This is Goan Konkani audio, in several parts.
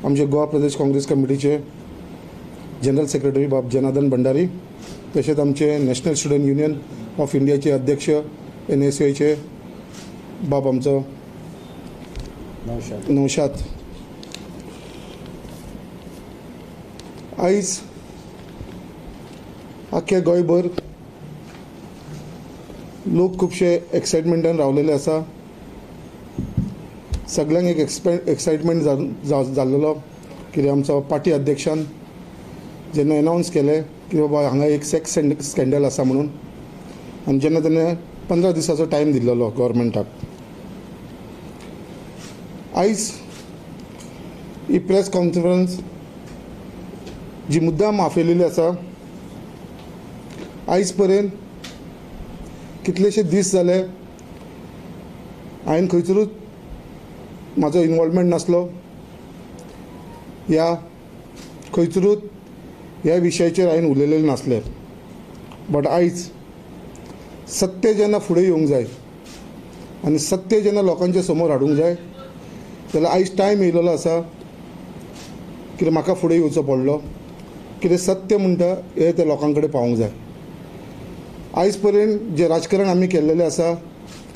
आमचे गोवा प्रदेश काँग्रेस कमिटीचे जनरल सेक्रेटरी बाब जनार्दन भंडारी, तशेंच आमचे नॅशनल स्टुडंट युनियन ऑफ इंडियाचे अध्यक्ष NSUIचे बाब आमचो नौशाद. आयज आख्खे गोंयभर लोक खुबशे एक्सायटमेंटान रावलेले आसा. सगळ्यांक एक एक्सायटमेंट जाल्लेलो कित्याक आमचो पार्टी अध्यक्षान जेन्ना एनावन्स केलें की बाबा हांगा एक सेक्स स्कँडल आसा म्हणून, आनी जेन्ना तेणें 15 दिसाचो टायम दिल्लो गव्हर्मेंटाक. आयज ही प्रेस कॉन्फरन्स जी मुद्दाम आपयलेली आसा, आयज पर्यंत कितलेशे दीस जाले हांवें खंयसरूच म्हाजो इनवॉल्वमेंट नासलो या खंयसरूच ह्या विशयाचेर हांवें उलयलेलें नासलें. बट आयज सत्य जेन्ना फुडें येवंक जाय आनी सत्य जेन्ना लोकांच्या समोर हाडूंक जाय जाल्यार आयज टायम येयलेलो आसा कित्याक म्हाका फुडें येवचो पडलो. कितें सत्य म्हणटा हें त्या लोकां कडेन पावोंक जाय. आयज पर्यंत जें राजकारण आमी केल्लेलें आसा,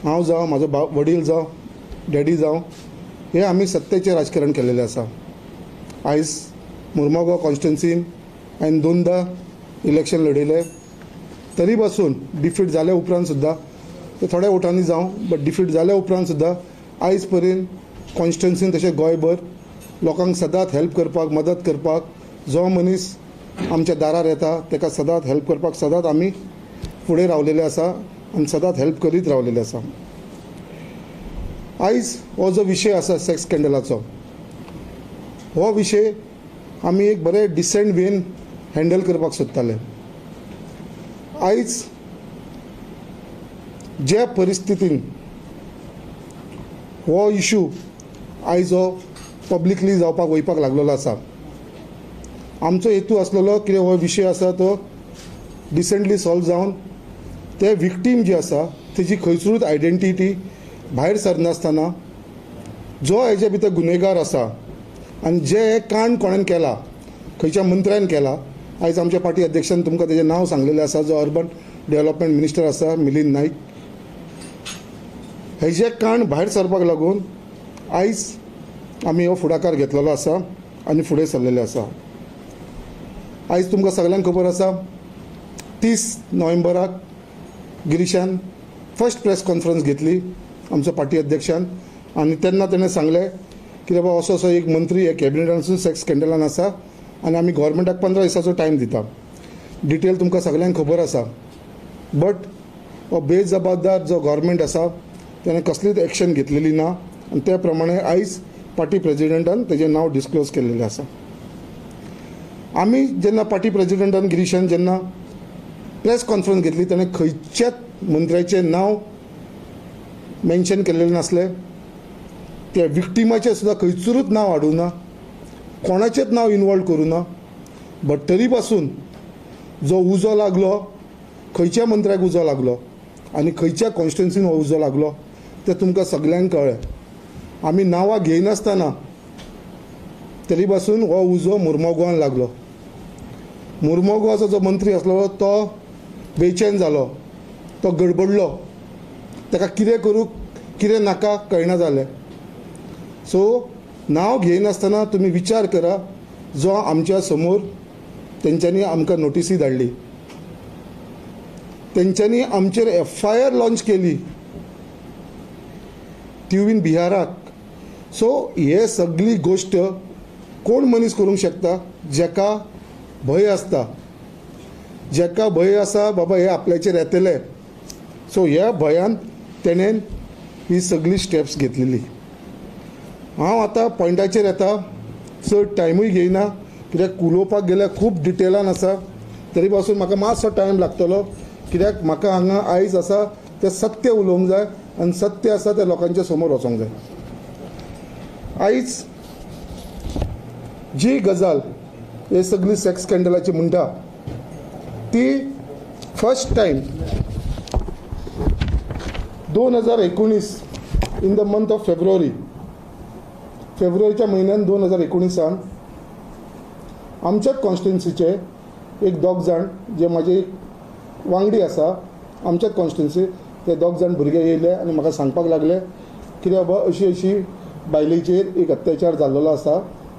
हांव जावं, म्हाजो वडील जावं, डॅडी जावं, हें आमी सत्तेचें राजकारण केल्लेलें आसा. आयज मुर्मगांव कॉन्स्टिट्युन्सीन हांवें 2दा इलेक्शन लढयलें, तरी पासून डिफीट जाल्या उपरांत सुद्दां, ते थोड्या वोटांनी जावं बट डिफीट जाल्या उपरांत सुद्दां आयज पर्यंत कॉन्स्टिट्युन्सीन तशें गोंयभर लोकांक सदांच हेल्प करपाक, मदत करपाक, जो मनीस आमच्या दारार येता ताका सदांच हेल्प करपाक सदांच आमी फुडें रावलेले आसा आनी सदांच हेल्प करीत रावलेले आसा. आयज हो जो विशय आसा सेक्स स्कँडलाचो, हो विशय आमी एक बरे डिसेंट वेन हँडल करपाक सोदताले. आयज ज्या परिस्थितीन हो इशू आयज हो पब्लिकली जावपाक वयपाक लागलेलो आसा, आमचो हेतू आसलेलो कितें हो विशय आसा तो डिसेंटली सॉल्व जावन ते विक्टीम जी आसा तेजी खंयसरूच आयडेंटिटी भायर सरनासतना जो हेजे भितर गुन्हेगार आसा आनी जे हें कांड कोणेन केलां, खंयच्या मंत्र्यान केलां, आयज आमच्या पार्टी अध्यक्षान तुमकां तेजें नांव सांगलेलें आसा, जो अर्बन डेव्हलपमेंट मिनिस्टर आसा मिलिंद नायक, हेजें कांड भायर सरपाक लागून आयज आमी हो फुडाकार घेतलेलो आसा आनी फुडें सरलेले आसा. आयज तुमकां सगळ्यांक खबर आसा, 30 नोव्हेंबराक गिरीशान फर्स्ट प्रेस कॉन्फरन्स घेतली आमचो पार्टी अध्यक्षान, आनी तेन्ना तेणें सांगलें की बाबा असो असो एक मंत्री हे कॅबिनेटानसून सेक्स स्कँडलान आसा आनी आमी गव्हर्मेंटाक 15 दिसाचो टायम दिता. डिटेल तुमकां सगळ्यांक खबर आसा, बट हो बेजबाबदार जो गव्हर्मेंट आसा तेणें कसलीच एक्शन घेतलेली ना आनी त्या प्रमाणे आयज पार्टी प्रेजिडेंटान तेजें नांव डिस्क्लोज केल्लेलें आसा. आमी जेन्ना पार्टी प्रेजिडेंटान गिरीशान जेन्ना प्रेस कॉन्फरन्स घेतली तेणें खंयच्याच मंत्र्याचें नांव मेन्शन केल्लेलें नासलें, त्या विक्टिमाचें सुद्दां खंयसरूच नांव हाडूं ना, कोणाचेंच नांव इनवॉल्व करूं ना. बट तरी पासून जो उजो लागलो, खंयच्या मंत्र्याक उजो लागलो आनी खंयच्या कॉन्स्टिट्युन्सीन हो उजो लागलो तें तुमकां सगल्यांक कळ्ळें. आमी नांवां घेयनासतना तरी पासून हो उजो मुर्मगांवान लागलो. मुर्मगांवाचो जो मंत्री आसलो तो बेचैन जालो, तो गडबडलो, ताका कितें करूंक कितें नाका कळना जालें. सो नांव घेयनासतना तुमी विचार करा, जो आमच्या समोर तेंच्यांनी आमकां नोटिसी धाडली, तेंच्यांनी आमचेर FIR launch केली, तिवूय बीन बिहाराक. सो हे सगळी गोश्ट कोण मनीस करूंक शकता? जेका भंय आसता, जेका भंय आसा बाबा हे आपल्याचेर येतले. सो ह्या भंयान तेणेन ही सगळी स्टेप्स घेतलेली. हांव आतां पॉयंटाचेर येता, चड टायमूय घेयना कित्याक उलोवपाक गेल्यार खूब डिटेलान आसा, तरी पासून म्हाका मातसो टायम लागतलो कित्याक म्हाका हांगा आयज आसा तें सत्य उलोवंक जाय आनी सत्य आसा तें लोकांच्या समोर वचोंक जाय. आयज जी गजाल हे सगळी सेक्स स्कँडलाची म्हणटा ती first time 2019 in the month of February फेब्रुवारीच्या म्हयन्यान 2019 आमच्याच कॉन्स्टिट्युन्सीचे एक 2 जाण जे म्हाजे वांगडी आसा आमच्याच कॉन्स्टिट्युन्सी, ते 2 जाण भुरगे येयले आनी म्हाका सांगपाक लागले कितें बाबा अशी अशी बायलेचेर एक अत्याचार जाल्लो आसा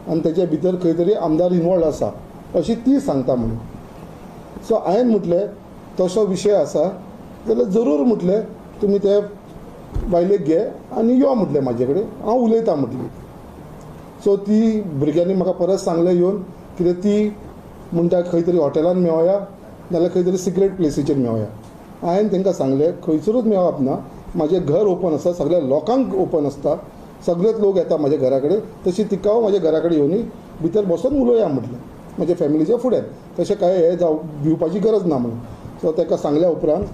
आनी तेच्या भितर खंय तरी आमदार इनवॉल्व आसा अशी ती सांगता म्हणून. सो हांवें म्हटलें तसो विशय आसा जाल्यार जरूर म्हटलें तुमी ते बायलेक घे आनी यो म्हटलें म्हाजे कडेन, हांव उलयतां म्हटलें. सो ती भुरग्यांनी म्हाका परत सांगलें येवन कितें ती म्हणटा खंय तरी हॉटेलान मेळोया नाल्यार खंय तरी सिक्रेट प्लेसीचेर मेळोया. हांवें तांकां सांगलें खंयसरूच मेळप ना, म्हाजें घर ओपन आसा, सगळ्या लोकांक ओपन आसता, सगळेच लोक येता म्हाज्या घरा कडेन, तशी तिका म्हाज्या घरा कडेन येवन भितर बसून उलोवया म्हटलें म्हाज्या फॅमिलीच्या फुड्यान, तशें कांय हें जावं भिवपाची गरज ना म्हणून. सो ताका सांगल्या उपरांत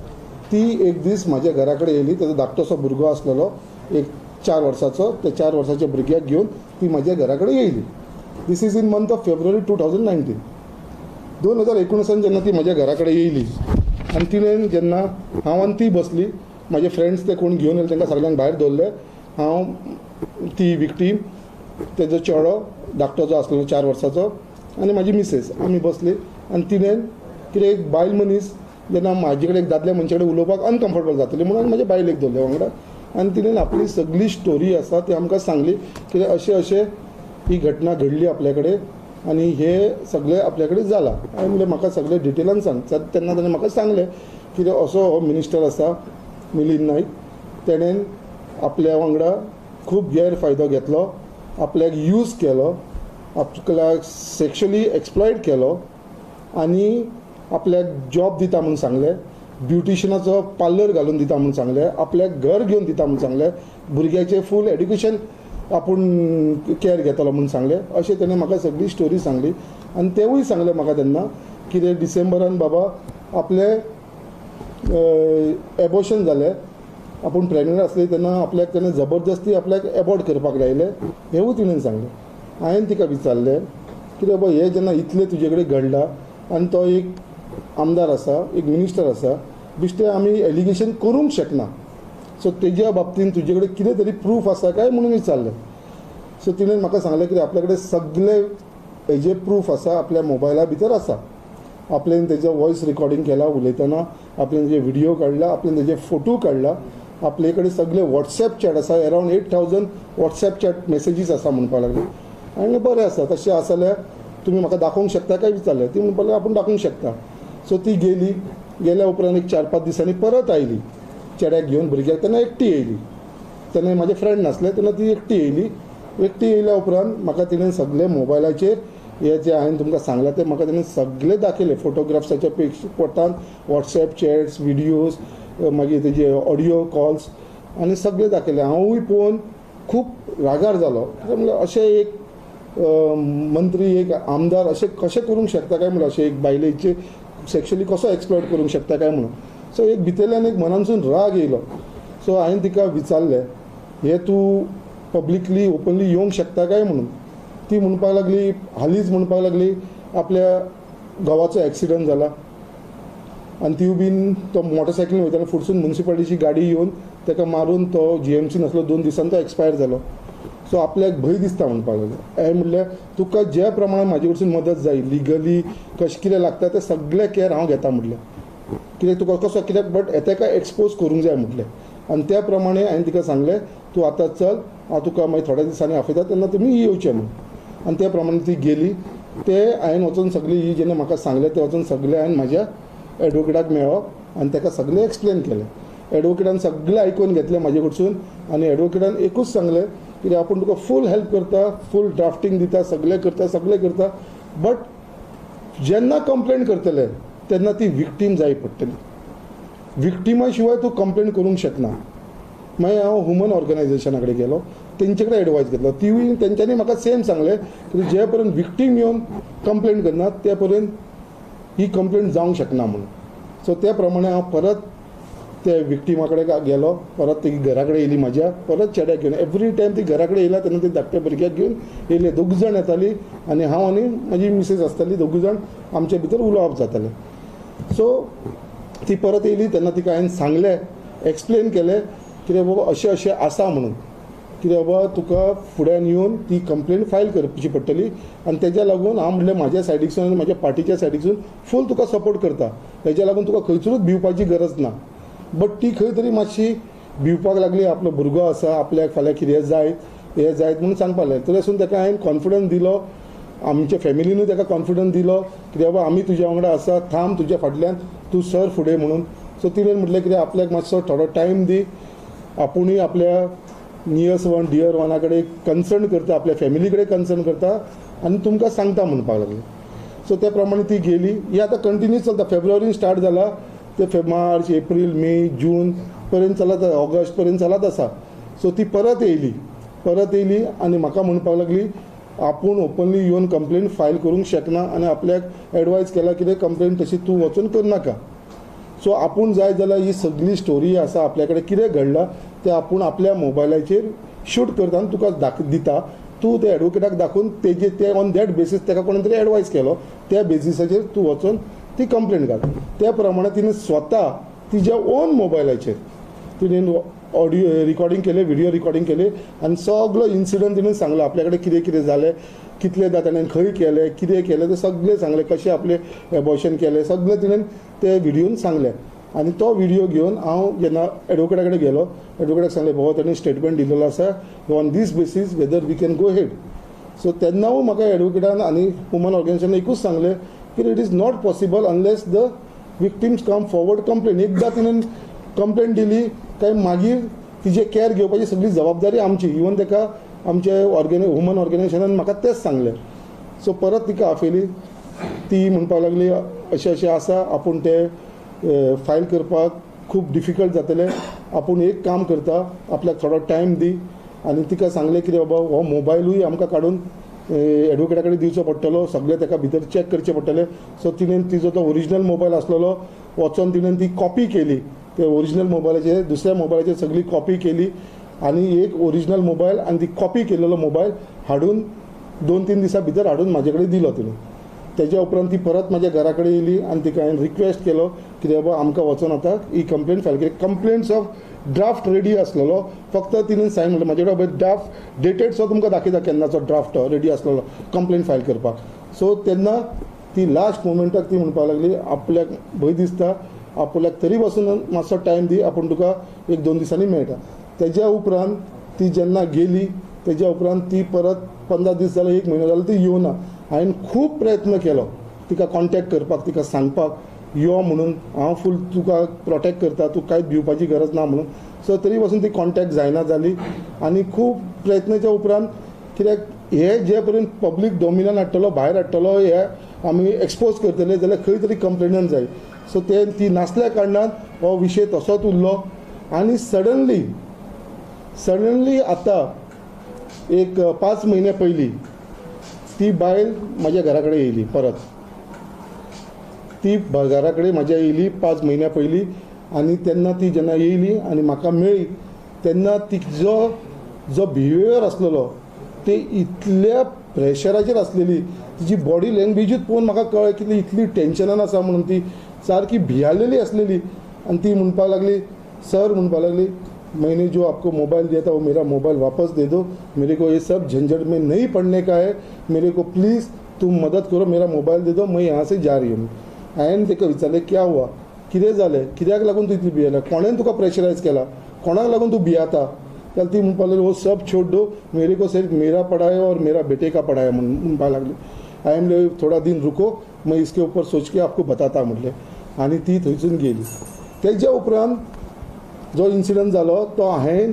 ती एक दीस म्हाज्या घरा कडेन येयली. ताजो धाकटोसो भुरगो आसलेलो एक 4 वर्साचो, त्या 4 वर्साच्या भुरग्याक घेवन ती म्हाज्या घरा कडेन येयली. This is in month of February 2019. 2019 जेन्ना ती म्हाज्या घरा कडेन येयली आनी तिणें जेन्ना हांव आनी ती बसली, म्हाजे फ्रेंड्स ते कोण घेवन येयले तांकां सगळ्यांक भायर दवरले, हांव ती विक्टीम, तेजो चेडो धाकटो जो आसलेलो 4 वर्साचो आनी म्हाजी मिसेस, आमी बसली. आनी तिणें कितें एक बायल मनीस जेन्ना म्हाजे कडेन एक दादल्या मनशा कडेन उलोवपाक अनकम्फर्टेबल जातली म्हणून म्हाज्या बायलेक दवरले वांगडा आनी तिणें आपली सगळी स्टोरी आसा ती आमकां सांगली कितें अशें अशें ही घटना घडली आपल्या कडेन आनी हे सगळें आपल्या कडेन जालां. हांवें म्हणलें म्हाका सगळें डिटेलान सांग. तेन्ना ताणें म्हाका सांगलें कितें असो हो मिनिस्टर आसा मिलिंद नायक, तेणें आपल्या वांगडा खूब गैरफायदो घेतलो, आपल्याक यूज केलो, आपल्याक सेक्शुअली एक्सप्लॉयट केलो आनी आपल्याक जॉब दिता म्हूण सांगलें, ब्युटिशनाचो पार्लर घालून दिता म्हूण सांगलें, आपल्याक घर घेवन दिता म्हूण सांगलें, भुरग्याचें फूल एड्युकेशन आपूण कॅर घेतलो म्हूण सांगलें. अशें तेणें म्हाका सगळी स्टोरी सांगली. आनी तेवूय सांगलें म्हाका तेन्ना कितें डिसेंबरान बाबा आपलें एबॉर्शन जालें, आपूण प्रेग्नंट आसली तेन्ना आपल्याक तेणें जबरदस्ती आपल्याक एबॉर्ट करपाक लायलें, हेवूय तिणें सांगलें. हांवें तिका विचारलें कितें बाबा हें जेन्ना इतलें तुजे कडेन घडलां आनी तो एक आमदार आसा, एक मिनिस्टर आसा, बेश्टें आमी एलिगेशन करूंक शकना, सो तेज्या बाबतीन तुजे कडेन कितें तरी प्रूफ आसा काय म्हणून विचारलें. सो तिणें म्हाका सांगलें की आपल्या कडेन सगळे हेजे प्रूफ आसा, आपल्या मोबायला भितर आसा, आपल्यान तेजो वॉयस रिकॉर्डिंग केला उलयतना, आपल्यान तेजे व्हिडियो काडला, आपल्यान तेजे फोटो काडला, आपले कडेन सगळे वॉट्सएप चॅट आसा, अरावंड 8000 वॉट्सएप चॅट मॅसेजीस आसा म्हणपाक लागली. आनी बरें आसा, तशें आसा जाल्यार तुमी म्हाका दाखोवंक शकता काय विचारलें. ती म्हणपाक लागली आपूण दाखोवंक शकता. सो ती गेली, गेल्या उपरांत एक 4-5 दिसांनी परत आयली चेड्याक घेवन, भुरग्याक. तेन्ना एकटी येयली, तेन्ना म्हाजे फ्रेंड नासले, तेन्ना ती एकटी येयली. एकटी येयल्या उपरांत म्हाका तिणें सगळे मोबायलाचेर हे जे हांवें तुमकां सांगलां तें म्हाका तिणें सगळे दाखयले, फोटोग्राफ्साच्या पोटान वॉट्सएप चॅट्स, व्हिडियोज, मागीर तेजे ऑडियो कॉल्स आनी सगळे दाखयले. हांवूय पळोवन खूब रागार जालो. कित्याक म्हणल्यार अशें एक मंत्री, एक आमदार अशें कशें करूंक शकता काय म्हणल्यार, अशें एक बायलेचे सेक्शुअली कसो एक्सप्लॉयट करूंक शकता काय म्हणून. सो एक भितरल्यान एक मनानसून राग येयलो. सो हांवें तिका विचारलें हें तूं पब्लिकली ओपनली येवंक शकता काय म्हणून. ती म्हणपाक लागली, हालींच म्हणपाक लागली आपल्या घोवाचो एक्सिडंट जाला आनी तिवूय बीन तो मोटरसायकलीन वयतालो, फुडसून मुन्सिपालिटीची गाडी येवन ताका मारून तो जीएमसी नासलो, 2 दिसांनी तो एक्सपायर जालो. सो आपल्याक भंय दिसता म्हणपाक लागलो. हांवें म्हणलें तुका ज्या प्रमाणान म्हाजे कडसून मदत जाय, लिगली कशें कितें लागता तें सगळें कॅर हांव घेता म्हटलें, कित्याक तुका कसो कित्याक बट ताका एक्सपोज करूंक जाय म्हटलें. आनी त्या प्रमाणे हांवें तिका सांगलें तूं आतां चल, हांव तुका मागीर थोड्या दिसांनी आपयता तेन्ना तुमी येवचें म्हणून. आनी त्या प्रमाणे ती गेली. ते हांवें वचून सगळी ही जेन्ना म्हाका सांगलें तें वचून सगळें हांवें म्हाज्या एडवोकेटाक मेळ्ळो आनी ताका सगळें एक्सप्लेन केलें. एडवोकेटान सगळें आयकून घेतलें म्हाजे कडसून आनी एडवोकेटान एकूच सांगलें कित्याक आपूण तुका फूल हेल्प करता, फूल ड्राफ्टींग दिता, सगळें करता, सगळें करता, बट जेन्ना कंप्लेन करतले तेन्ना ती विक्टीम जाय पडटली, विक्टिमा शिवाय तूं कंप्लेन करूंक शकना. मागीर हांव ह्युमन ऑर्गनायजेशना कडेन गेलो, तेंचे कडेन एडवायस घेतलो, तिवूय तेंच्यांनी म्हाका सेम सांगलें की जे पर्यंत विक्टीम येवन कंप्लेन करना ते पर्यंत ही कंप्लेन जावंक शकना म्हणून. सो त्या प्रमाणे हांव परत ते विक्टिमा कडेन गेलो, परत ती घरा कडेन येयली म्हाज्या, परत चेड्याक घेवन. एवरी टायम ती घरा कडेन येयला तेन्ना ती धाकट्या भुरग्याक घेवन येयले, दोग जाण येताली आनी हांव आनी म्हाजी मिसेस आसताली, दोग जाण आमचे भितर उलोवप जातालें. सो ती परत येयली तेन्ना तिका हांवें सांगलें, एक्सप्लेन केलें कितें बाबा अशें अशें आसा म्हणून. की बाबा तुका फुड्यान येवन ती कंप्लेन फायल करची पडटली आनी तेज्या लागून हांव म्हणलें म्हाज्या सायडीकसून आनी म्हाज्या पार्टीच्या सायडीकसून फूल तुका सपोर्ट करता, तेज्या लागून तुका खंयसरूच भिवपाची गरज ना. बट ती खंय तरी मातशी भिवपाक लागली, आपलो भुरगो आसा, आपल्याक फाल्यां कितें जायत हें जायत म्हणून सांगपाक लागलें. तरी आसून ताका हांवें कॉन्फिडन्स दिलो, आमच्या फॅमिलीनूय ताका कॉन्फिडन्स दिलो की बाबा आमी तुज्या वांगडा आसा, थांब तुज्या फाटल्यान, तूं सर फुडें म्हणून. सो तिणें म्हटलें कितें आपल्याक मातसो थोडो टायम दी, आपुणूय आपल्या नियर्स वन डियर वना कडेन कन्सर्न करता, आपल्या फॅमिली कडेन कन्सर्न करता आनी तुमकां सांगता म्हणपाक लागली. सो त्या प्रमाणे ती गेली. ही आतां कंटिन्यू चलता, फेब्रुवारीन स्टार्ट जाला ते मार्च एप्रील मे जून पर्यंत चलत, ऑगस्ट पर्यंत चलत आसा. सो ती परत येयली, परत येयली आनी म्हाका म्हणपाक लागली आपूण ओपनली येवन कंप्लेन फायल करूंक शकना आनी आपल्याक एडवायज केला कितें कंप्लेन तशी तूं वचून करनाका. सो आपूण जाय जाल्यार ही सगळी स्टोरी आसा आपल्या कडेन कितें घडलां तें आपूण आपल्या मोबायलाचेर शूट करता आनी तुका दिता, तूं ते एडवोकेटाक दाखोवन तेजे ते ऑन that basis ताका कोणें तरी एडवायज केलो त्या बेजिसाचेर तूं वचून ती कंप्लेन घाल. त्या प्रमाणे तिणें स्वता तिज्या ओन मोबायलाचेर तिणें ऑडियो रिकॉर्डिंग केलें, व्हिडियो रिकॉर्डिंग केलें आनी सगलो इन्सिडंट तिणें सांगलो, आपल्या कडेन कितें कितें जालें, कितलेदा ताणें खंय केलें, कितें केलें तें सगळें सांगलें, कशें आपलें एबॉर्शन केलें सगळें तिणें ते व्हिडियोन सांगलें. आनी तो व्हिडियो घेवन हांव जेन्ना एडवोकेटा कडेन गेलो, एडवोकेटाक सांगलें बाबा ताणें स्टेटमेंट दिलेलो आसा on this basis whether we can go ahead. So तेन्नाय म्हाका एडवोकेटान आनी वुमन ऑर्गनायझेशनान एकूच सांगलें की it is not possible unless the victims come forward complain. एकदां तिणें कंप्लेन दिली काय मागीर तिजे कॅर घेवपाची सगळी जबाबदारी आमची. इवन ताका आमचे वुमन ऑर्गनायझेशनान म्हाका तेंच सांगलें. सो परत तिका आपयली, ती म्हणपाक लागली अशें अशें आसा, आपूण ते फायल करपाक खूब डिफिकल्ट जातलें, आपूण एक काम करता आपल्याक थोडो टायम दी. आनी तिका सांगलें कितें बाबा हो मोबायलूय आमकां काडून एडवोकेटा कडेन दिवचो पडटलो, सगळें ताका भितर चॅक करचें पडटलें. सो तिणें तिजो तो ओरिजिनल मोबायल आसलेलो वचोन तिणें ती कॉपी केली, ते ओरिजिनल मोबायलाचेर दुसऱ्या मोबायलाचेर सगळी कॉपी केली आनी एक ओरिजिनल मोबायल आनी ती कॉपी केलेलो मोबायल हाडून 2-3 दिसां भितर हाडून म्हाजे कडेन दिलो तिणें. तेज्या उपरांत ती परत म्हाज्या घरा कडेन येयली आनी तिका हांवें रिक्वेस्ट केलो कितें बाबा आमकां वचोन आतां ही कंप्लेन फायल केली. कंप्लेन्स ऑफ ड्राफ्ट रेडी आसलेलो, फक्त तिणें सायन म्हणलें म्हाजे कडेन ड्राफ्ट डेटेड सो तुमकां दाखयता केन्नाचो ड्राफ्ट रेडी आसलेलो कंप्लेन फायल करपाक. सो तेन्ना ती लास्ट मोमेंटाक ती म्हणपाक लागली आपल्याक भंय दिसता, आपल्याक तरी बसून मातसो टायम दी, आपूण तुका 1-2 दिसांनी मेळटा. तेज्या उपरांत ती जेन्ना गेली तेज्या उपरांत ती परत 15 दीस जाले, 1 म्हयनो जालो ती येवना. हांवें खूब प्रयत्न केलो तिका कॉन्टेक्ट करपाक, तिका सांगपाक यो म्हणून, हांव फूल तुका प्रोटेक्ट करता, तूं कांयच भिवपाची गरज ना म्हणून. सो तरी पासून ती कॉन्टेक्ट जायना जाली आनी खूब प्रयत्नाच्या उपरांत कित्याक हे जे पर्यंत पब्लीक डोमिनान हाडटलो, भायर हाडटलो, हे आमी एक्सपोज करतले जाल्यार खंय तरी कंप्लेनंट जाय. सो ते ती नासल्या कारणान हो विशय तसोच उरलो. आनी सडनली आतां एक 5 म्हयने पयलीं ती बायल म्हाज्या घरा कडेन येयली, परत ती घरा कडेन म्हाज्या येयली 5 म्हयन्या पयलीं. आनी तेन्ना ती जेन्ना येयली आनी म्हाका मेळ्ळी तेन्ना तिजो जो बिहेवियर आसलेलो ते इतल्या प्रेशराचेर आसलेली, तिजी बॉडी लँग्वेजूच पळोवन म्हाका कळ्ळें की इतली टेन्शनान आसा म्हणून, ती सारकी भियालेली आसलेली. आनी ती म्हणपाक लागली, सर म्हणपाक लागली, मैंने जो आपको मोबाइल दिया था वो मेरा मोबाइल वापस दे दो, मेरे को ये सब झंझट में नहीं पड़ने का है, मेरे को प्लीज़ तुम मदद करो, मेरा मोबाइल दे दो, मैं यहाँ से जा रही हूँ. हांवें ताका विचारलें क्या हुआ, कितें जालें, कित्याक लागून तूं इतली भियेला, कोणें तुका प्रेशरायज केला, कोणाक लागून तूं भियेता? जाल्यार ती म्हणपाक लागली वो सब छोड़ दो, मेरे को सिर्फ मेरा पड़ा है और मेरा बेटे का पड़ा है म्हणपाक लागली. हांवें म्हणलें थोड़ा दिन रुको, मैं इसके ऊपर सोच के आपको बताता म्हटलें. आनी ती थंयसून गेली. तेज्या उपरांत जो इन्सिडंट जालो तो हांवें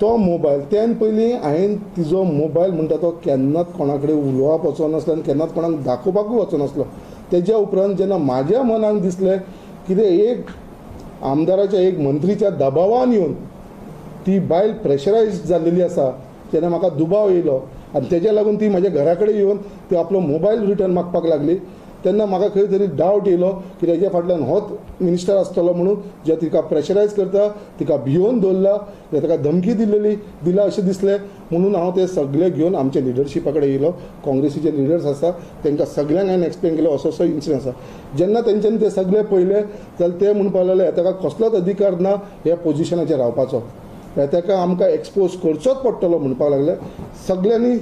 तो मोबायल त्यान पयलीं हांवें तिजो मोबायल म्हणटा तो केन्नाच कोणा कडेन उलोवप वचनासलो आनी केन्नाच कोणाक दाखोवपाकूय वचनासलो. तेज्या उपरांत जेन्ना म्हाज्या मनाक दिसलें कितें एक आमदाराच्या एक मंत्रीच्या दबावान येवन ती बायल प्रेशरायज जाल्लेली आसा, तेन्ना म्हाका दुबाव येयलो आनी तेज्या लागून ती म्हाज्या घरा कडेन येवन ती आपलो मोबायल रिटर्न मागपाक लागली. तेन्ना म्हाका खंय तरी डावट येयलो की तेज्या फाटल्यान होच मिनिस्टर आसतलो म्हणून, जे तिका प्रेशरायज करता, तिका भियोवन दवरला, ताका धमकी दिला अशें दिसलें. म्हणून हांव ते सगळे घेवन आमच्या लिडरशिपा कडेन येयलो. काँग्रेसीचे लिडर्स आसा तांकां सगळ्यांक हांवें एक्सप्लेन केलें असो असो इन्सिडंट आसा. जेन्ना तेंच्यांनी ते सगळे पळयले जाल्यार ते म्हणपाक लागले ताका कसलोच अधिकार ना ह्या पोजिशनाचेर रावपाचो. ताका आमकां एक्सपोज करचोच पडटलो म्हणपाक लागले. सगल्यांनी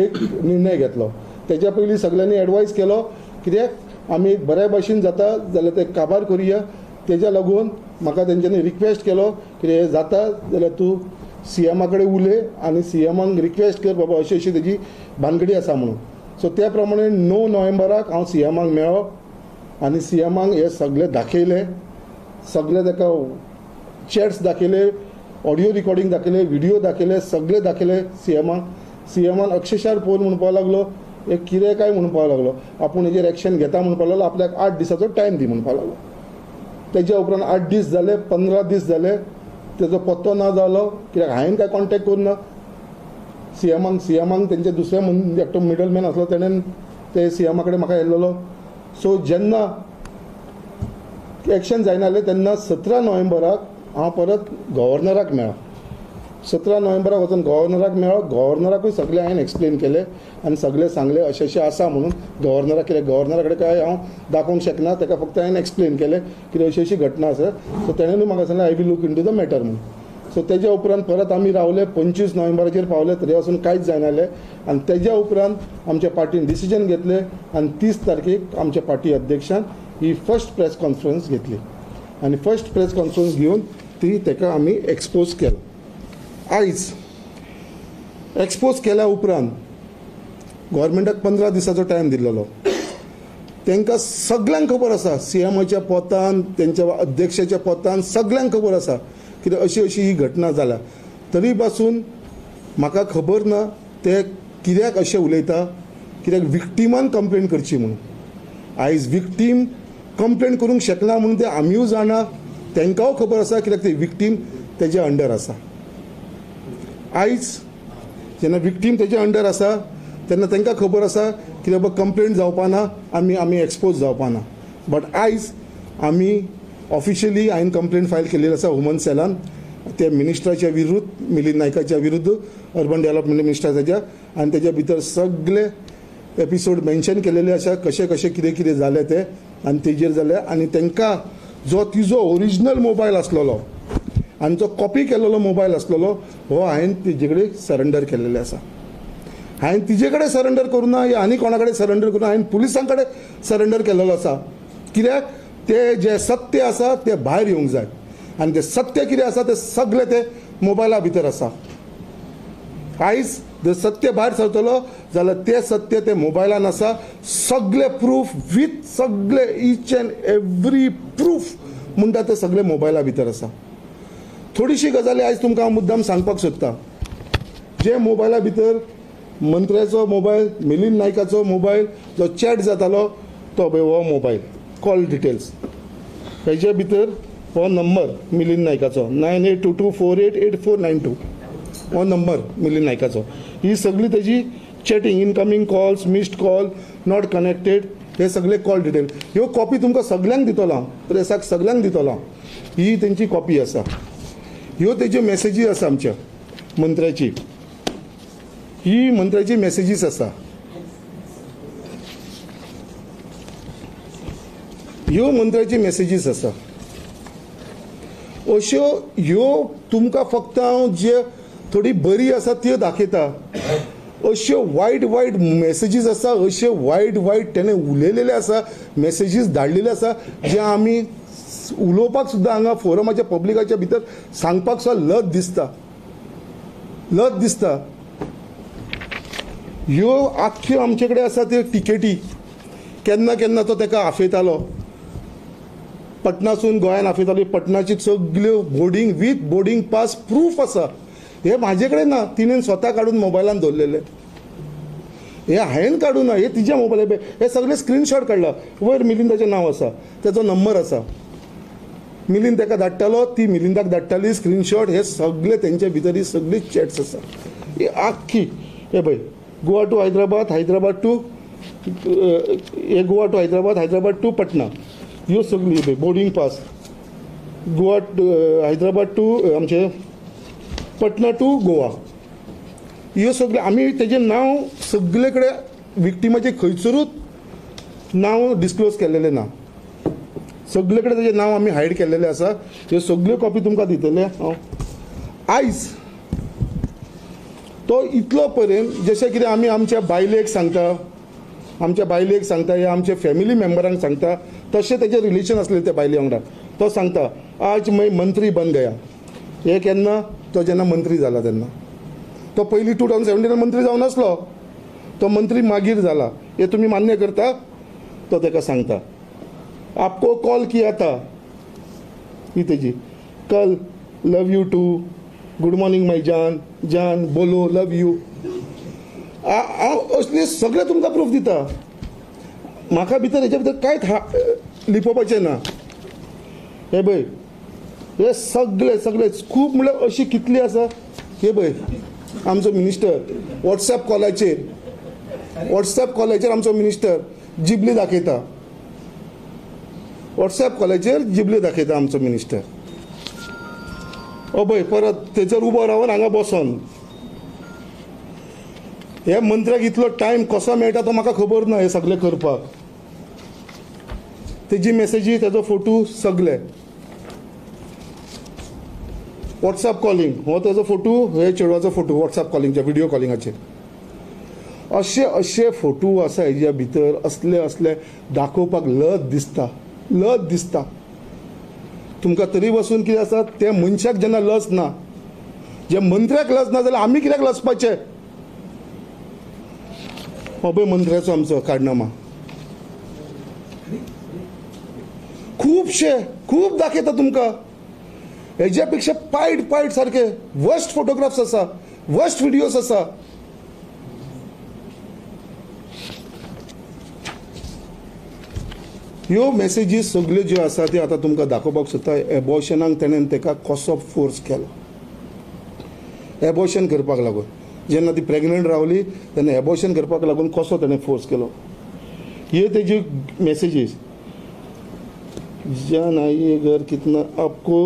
एक निर्णय घेतलो. तेज्या पयलीं सगल्यांनी एडवायज केलो कित्याक आमी बऱ्या भाशेन जाता जाल्यार ते काबार करुया. तेज्या लागून म्हाका तेंच्यांनी रिक्वेस्ट केलो कितें जाता जाल्यार तूं सीएमा कडेन उलय आनी सीएमाक रिक्वेस्ट कर बाबा अशी अशी तेजी भानगडी आसा म्हणून. सो त्या प्रमाणे 9 नोव्हेंबराक हांव सीएमाक मेळ्ळो आनी सीएमाक हे सगळे दाखयले, सगळे ताका चॅट्स दाखयले, ऑडियो रिकॉर्डिंग दाखयले, व्हिडियो दाखयले, सगळे दाखयले सीएमाक. सीएमान अक्षरशः पळोवन म्हणपाक लागलो एक कितें काय म्हणपाक लागलो, आपूण हेजेर एक्शन घेता म्हणपाक लागलो, आपल्याक 8 दिसाचो टायम दी म्हणपाक लागलो. तेज्या उपरांत 8 दीस जाले, 15 दीस जाले, तेजो पत्तो ना जालो कित्याक हांवें काय कॉन्टेक्ट करूं ना सीएमाक. सीएमाक तेंचे दुसरे एकटो मिडलमॅन आसलो तेणेन ते सीएमा कडेन म्हाका येयल्लो. सो जेन्ना एक्शन जायना जालें तेन्ना 17 नोव्हेंबराक हांव परत गव्हर्नराक मेळ्ळो. 17 नोव्हेंबराक वचून गव्हर्नराक मेळ्ळो. गव्हर्नराकूय सगळें हांवें एक्सप्लेन केलें आनी सगळें सांगलें अशें अशें आसा म्हणून गव्हर्नराक. कित्याक गव्हर्नरा कडेन काय हांव दाखोवंक शकना, ताका फक्त हांवें एक्सप्लेन केलें कितें अशी अशी घटना आसा. सो तेणेनूय म्हाका सांगलें I will look into the matter म्हणून. सो तेज्या उपरांत परत आमी रावले, 25 नोव्हेंबराचेर पावले, तरी आसून कांयच जायना जालें. आनी तेज्या उपरांत आमच्या पार्टीन डिसिजन घेतलें आनी 30 तारखेक आमच्या पार्टी अध्यक्षान ही फर्स्ट प्रेस कॉन्फरन्स घेतली आनी फर्स्ट प्रेस कॉन्फरन्स घेवन ती ताका आमी एक्सपोज केलो. आयज एक्सपोज केल्या उपरांत गव्हर्मेंटाक 15 दिसाचो टायम दिल्लो. तांकां सगल्यांक खबर आसा, सीएमाच्या पोतान, तेंच्या अध्यक्षाच्या पोतान सगल्यांक खबर आसा कित्याक अशी अशी ही घटना जाल्या. तरी पासून म्हाका खबर ना ते कित्याक अशें उलयता, कित्याक विक्टिमान कंप्लेन करची म्हणून. आयज विक्टीम कंप्लेन करूंक शकना म्हणून ते आमीय जाणा, तांकांय खबर आसा कित्याक ते विक्टीम तेज्या अंडर आसा. आयज जेन्ना विक्टीम तेज्या अंडर आसा तेन्ना तांकां खबर आसा की बाबा कंप्लेन जावपाना, आमी आमी एक्सपोज जावपाना. बट आयज आमी ऑफिशियली हांवें कंप्लेन फायल केलेली आसा वुमन सेलान, त्या मिनिस्टराच्या विरुद्ध, मिलिंद नायकाच्या विरुद्ध, अर्बन डेव्हलपमेंट मिनिस्टराच्या. आनी तेज्या भितर सगळे एपिसोड मेन्शन केलेले आसा, कशें कशें कितें कितें जालें तें आनी तेजेर जालें. आनी तांकां जो तिजो ओरिजिनल मोबायल आसलेलो आनी जो कॉपी केलेलो मोबायल आसलेलो हो हांवें तेजे कडेन सरेंडर केलेलें आसा. हांवें तिजे कडेन सरेंडर करूं ना या आनी कोणा कडेन सरेंडर करूं ना, हांवें पुलिसां कडेन सरेंडर केलेलो आसा. कित्याक ते जे सत्य आसा ते भायर येवंक जाय आनी ते सत्य कितें आसा ते सगळे ते मोबायला भितर आसा. आयज जर सत्य भायर सरतलो जाल्यार ते सत्य ते मोबायलान आसा, सगळे प्रूफ वीथ सगळे इच एंड एवरी प्रूफ म्हणटा ते सगळे मोबायला भितर आसा. थोडीशी गजाली आयज तुमकां हांव मुद्दाम सांगपाक सोदता. जे मोबायला भितर मंत्र्याचो मोबायल, मिलिंद नायकाचो मोबायल जो चॅट जातालो तो पळय हो मोबायल कॉल डिटेल्स, हेजे भितर हो नंबर मिलिंद नायकाचो 9822488492 हो नंबर मिलिंद नायकाचो. ही सगळी तेजी chatting, incoming calls, missed call, not connected, हे सगळे कॉल डिटेल. ह्यो कॉपी तुमकां सगल्यांक दितलो हांव, प्रेसाक सगल्यांक दितलो हांव. ही तेंची कॉपी आसा. ह्यो तेज्यो मॅसेजी आसा आमच्या मंत्र्याची, ही मंत्र्याची मॅसेजीस आसा. ह्यो मंत्र्याची मॅसेजीस आसा. अश्यो ह्यो तुमकां फक्त हांव जे थोडी बरी आसा त्यो दाखयता. अश्यो वायट वायट मॅसेजीस आसा, अश्यो वायट वायट तेणें उलयलेले आसा, मॅसेजीस धाडलेले आसा, जे आमी उलोवपाक सुद्दां हांगा फोरमाच्या पब्लिकाच्या भितर सांगपाक सुद्दां लज दिसता, लज दिसता. ह्यो आख्ख्यो आमचे कडेन आसा त्यो टिकेटी. केन्ना केन्ना तो ताका आफयतालो, पटनासून गोंयान आफयतालो. पटनाची सगल्यो boarding with boarding pass proof आसा. हे म्हाजे कडेन ना, तिणें स्वता काडून मोबायलान दवरलेले. हे हांवें काडूं ना, हे तिज्या मोबायला. हे सगळे स्क्रिनशॉट काडला. वयर मिलिंदाचें नांव आसा, तेजो नंबर आसा. मिलिंद ताका धाडटालो, ती मिलिंदाक धाडटाली स्क्रिनशॉट. हे सगळे तेंच्या भितर ही सगळी चॅट्स आसा. ही आख्खी हे पळय, गोवा टू हैदराबाद, हैदराबाद टू हे गोवा टू हैदराबाद, हैदराबाद टू पटना, ह्यो सगळी पळय boarding pass, Goa to Hyderabad to आमचे पटना टू गोवा, ह्यो सगळ्यो आमी तेजें नांव सगळे कडेन विक्टिमाचें खंयसरूच नांव डिस्क्लोज केलेलें ना, सगळे कडेन तेजें नांव आमी हायड केलेलें आसा. ह्यो सगळ्यो कॉपी तुमकां दितले हांव. आयज तो इतलो पर्यंत जशें कितें आमी आमच्या बायलेक सांगता, आमच्या बायलेक सांगता या आमच्या फॅमिली मेंबरांक सांगता, तशें तेजें रिलेशन आसलें त्या बायले वांगडा. तो सांगता आज मैं मंत्री बन गया. हे केन्ना? तो जेन्ना मंत्री जाला तेन्ना. तो पयलीं 2017 मंत्री जावन आसलो, तो मंत्री मागीर जाला, हे तुमी मान्य करता? तो ताका सांगता आपको कॉल किया था, ही तेजी कल love you too, good morning my जान, जान बोलो लव you. हांव असले सगळे तुमकां प्रूफ दिता. म्हाका भितर हेच्या भितर कांयच लिपोवपाचें ना. हे पळय हे सगळे सगळे खूब म्हणल्यार अशी कितली आसा. हे पळय आमचो मिनिस्टर वॉट्सएप कॉलाचेर, वॉट्सएप कॉलाचेर आमचो मिनिस्टर जिबली दाखयता, वॉट्सएप कॉलाचेर जिबली दाखयता आमचो मिनिस्टर. ओ पळय परत थंयसर उबो रावन हांगा बसोन हे मंत्र्याक इतलो टायम कसो मेळटा तो म्हाका खबर ना हे सगळें करपाक. तेजी मेसेजी, तेजो फोटो सगळे, वॉट्सएप कॉलिंग, हो तेजो फोटो, हे चेडवाचो फोटो वॉट्सएप कॉलिंगच्या व्हिडियो कॉलिंगाचेर. अशे अशे फोटो आसा हेज्या भितर, असले असले दाखोवपाक लज दिसता, लज दिसता तुमकां. तरी बसून कितें आसा ते मनशाक जेन्ना लज ना, जे मंत्र्याक लज ना जाल्यार आमी कित्याक लजपाचें? हो पळय मंत्र्याचो आमचो काडनामा खुबशे खूब दाखयता तुमकां. हेज्या पेक्षा पायट पायट सारके वर्स्ट फोटोग्राफ्स आसा, वर्स्ट व्हिडियोज आसा. ह्यो मेसेजीस सगल्यो ज्यो आसा त्यो आतां तुमकां दाखोवपाक सोदता. एबॉर्शनाक तेणेन ताका कसो फोर्स केलो एबॉर्शन करपाक लागून. जेन्ना ती प्रेग्नंट रावली तेन्ना एबॉर्शन करपाक लागून कसो तेणें फोर्स केलो. ह्यो तेज्यो मेसेजीस. जान आइए घर कितना आपको,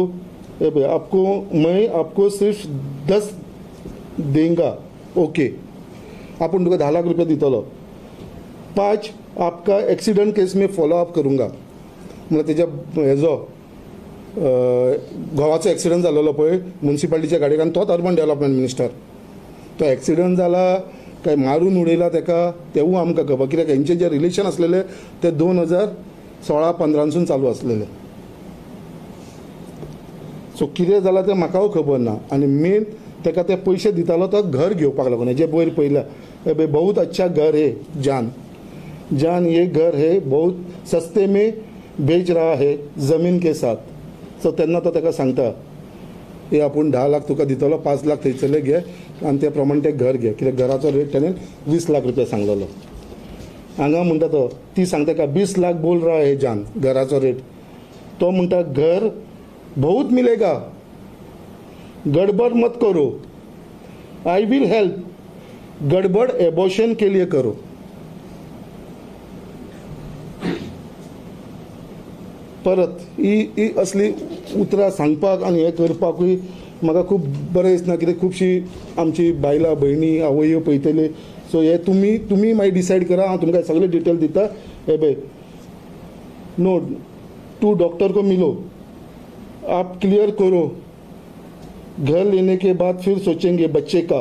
ए भाई आपको मैं आपको सिर्फ 10 देंगा, ओके आपूण तुका 10 लाख रुपया दितलो. 5 आपका एक्सीडेंट केस में फॉलो अप करूंगा. म्हळ्यार तेज्या हेजो घोवाचो एक्सिडंट जाल्लो पळय म्युनिसिपालिटीच्या गाडयेक, आनी तोच अर्बन डेव्हलपमेंट मिनिस्टर. तो एक्सिडंट जाला काय मारून उडयला तेका तेवूय आमकां खबर, कित्याक हेंचे जे रिलेशन आसलेले ते 2016-15 चालू आसलेले. सो कितें जालां तें म्हाकाय खबर ना. आनी मेन ताका ते पयशे दितालो तो घर घेवपाक लागून. हेजे वयर पयला बहुत अच्छा घर है जान, जान ये घर है बहुत सस्ते में बेच रहा है जमीन के साथ. सो तेन्ना तो ताका सांगता हे आपूण 10 लाख तुका दितलो, 5 लाख थंयसरले घे आनी ते प्रमाणे तें घर घे, कित्याक घराचो रेट ताणें 20 लाख रुपया सांगलेलो. हांगा म्हणटा तो, ती सांगता का 20 लाख बोल रहा है जान घराचो रेट. तो म्हणटा घर बहुत मिलेगा, गडबड मत करो, I will help, गडबड एबॉर्शन के लिए करो. परत ही ही असली उतरां सांगपाक आनी हें करपाकूय म्हाका खूब बरें दिसना, कित्याक खुबशीं आमची बायलां भयणी आवयो पळयतली. सो हे तुमी तुमी मागीर डिसायड करा. हांव तुमकां सगळे डिटेल दिता. हे पळय नो टू डॉक्टर को मिलो, आप क्लियर करो, घर लेने के बाद फिर सोचेंगे बच्चे का.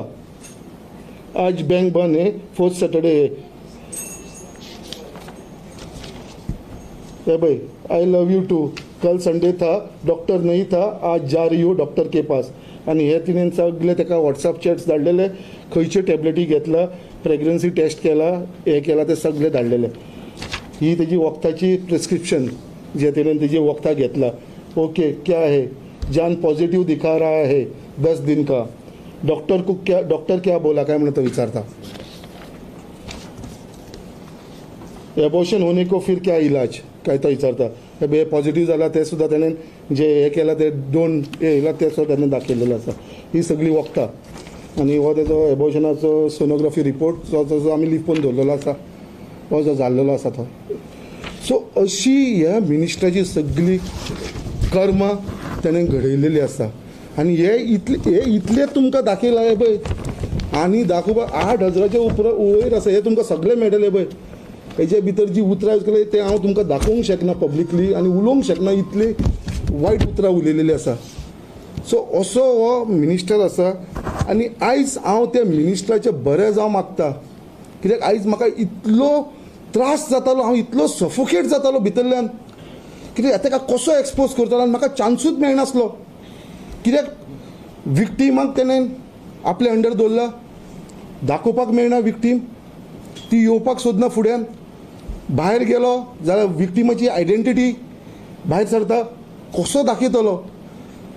आज बैंक बंद है, 4th Saturday है. ए भाई I love you to, कल संडे था, डॉक्टर नहीं था, आज जा रही हो डॉक्टर के पास. आनी हे तिणें सगळे ताका वॉट्सएप चॅट्स धाडलेले, खंयच्यो टॅबलेटी घेतला, प्रेग्नन्सी टेस्ट केला, हे केला, ते सगळे धाडलेले. ही तेजी वखदाची प्रिस्क्रिप्शन जे तिणें तेजी वखदां घेतला. ओके क्या है जान पॉझिटिव्ह दिखा रहा है 10 दिन का, डॉक्टर को क्या, डॉक्टर क्या बोला काय म्हणून तो विचारता. एबॉर्शन होने को फिर क्या इलाज काय तो विचारता. हे पॉझिटिव्ह जाला ते सुद्दां तेणें जे हे केलां ते 2 हे येयला ते सुद्दां तेणें दाखयलेलें आसा. ही सगळी वखदां आनी हो तेजो एबॉर्शनाचो सोनोग्राफी रिपोर्ट जो आमी लिपोवन दवरलेलो आसा, हो जो जाल्लेलो आसा तो. सो अशी ह्या मिनिस्टराची सगळी कर्मां तेणें घडयलेली आसा. आनी हे इतले हे इतले तुमकां दाखयलां हें पळय, आनी दाखोवपाक 8,000 वयर आसा. हे तुमकां सगळें मेळटलें पळय. हेजे भितर जी उतरां यूज केली तें हांव तुमकां दाखोवंक शकना पब्लिकली आनी उलोवंक शकना, इतली वायट उतरां उलयलेली आसा. सो असो हो मिनिस्टर आसा आनी आयज हांव त्या मिनिस्टराचें बरें जावं मागता, कित्याक आयज म्हाका इतलो त्रास जातालो, हांव इतलो सफोकेट जातालो भितरल्यान, कित्याक ताका कसो एक्सपोज करतलो आनी म्हाका चान्सूच मेळनासलो, कित्याक विक्टिमाक तेणें आपले अंडर दवरला, दाखोवपाक मेळना विक्टीम, ती येवपाक सोदना फुड्यान, भायर गेलो जाल्यार विक्टिमाची आयडेंटिटी भायर सरता, कसो दाखयतलो.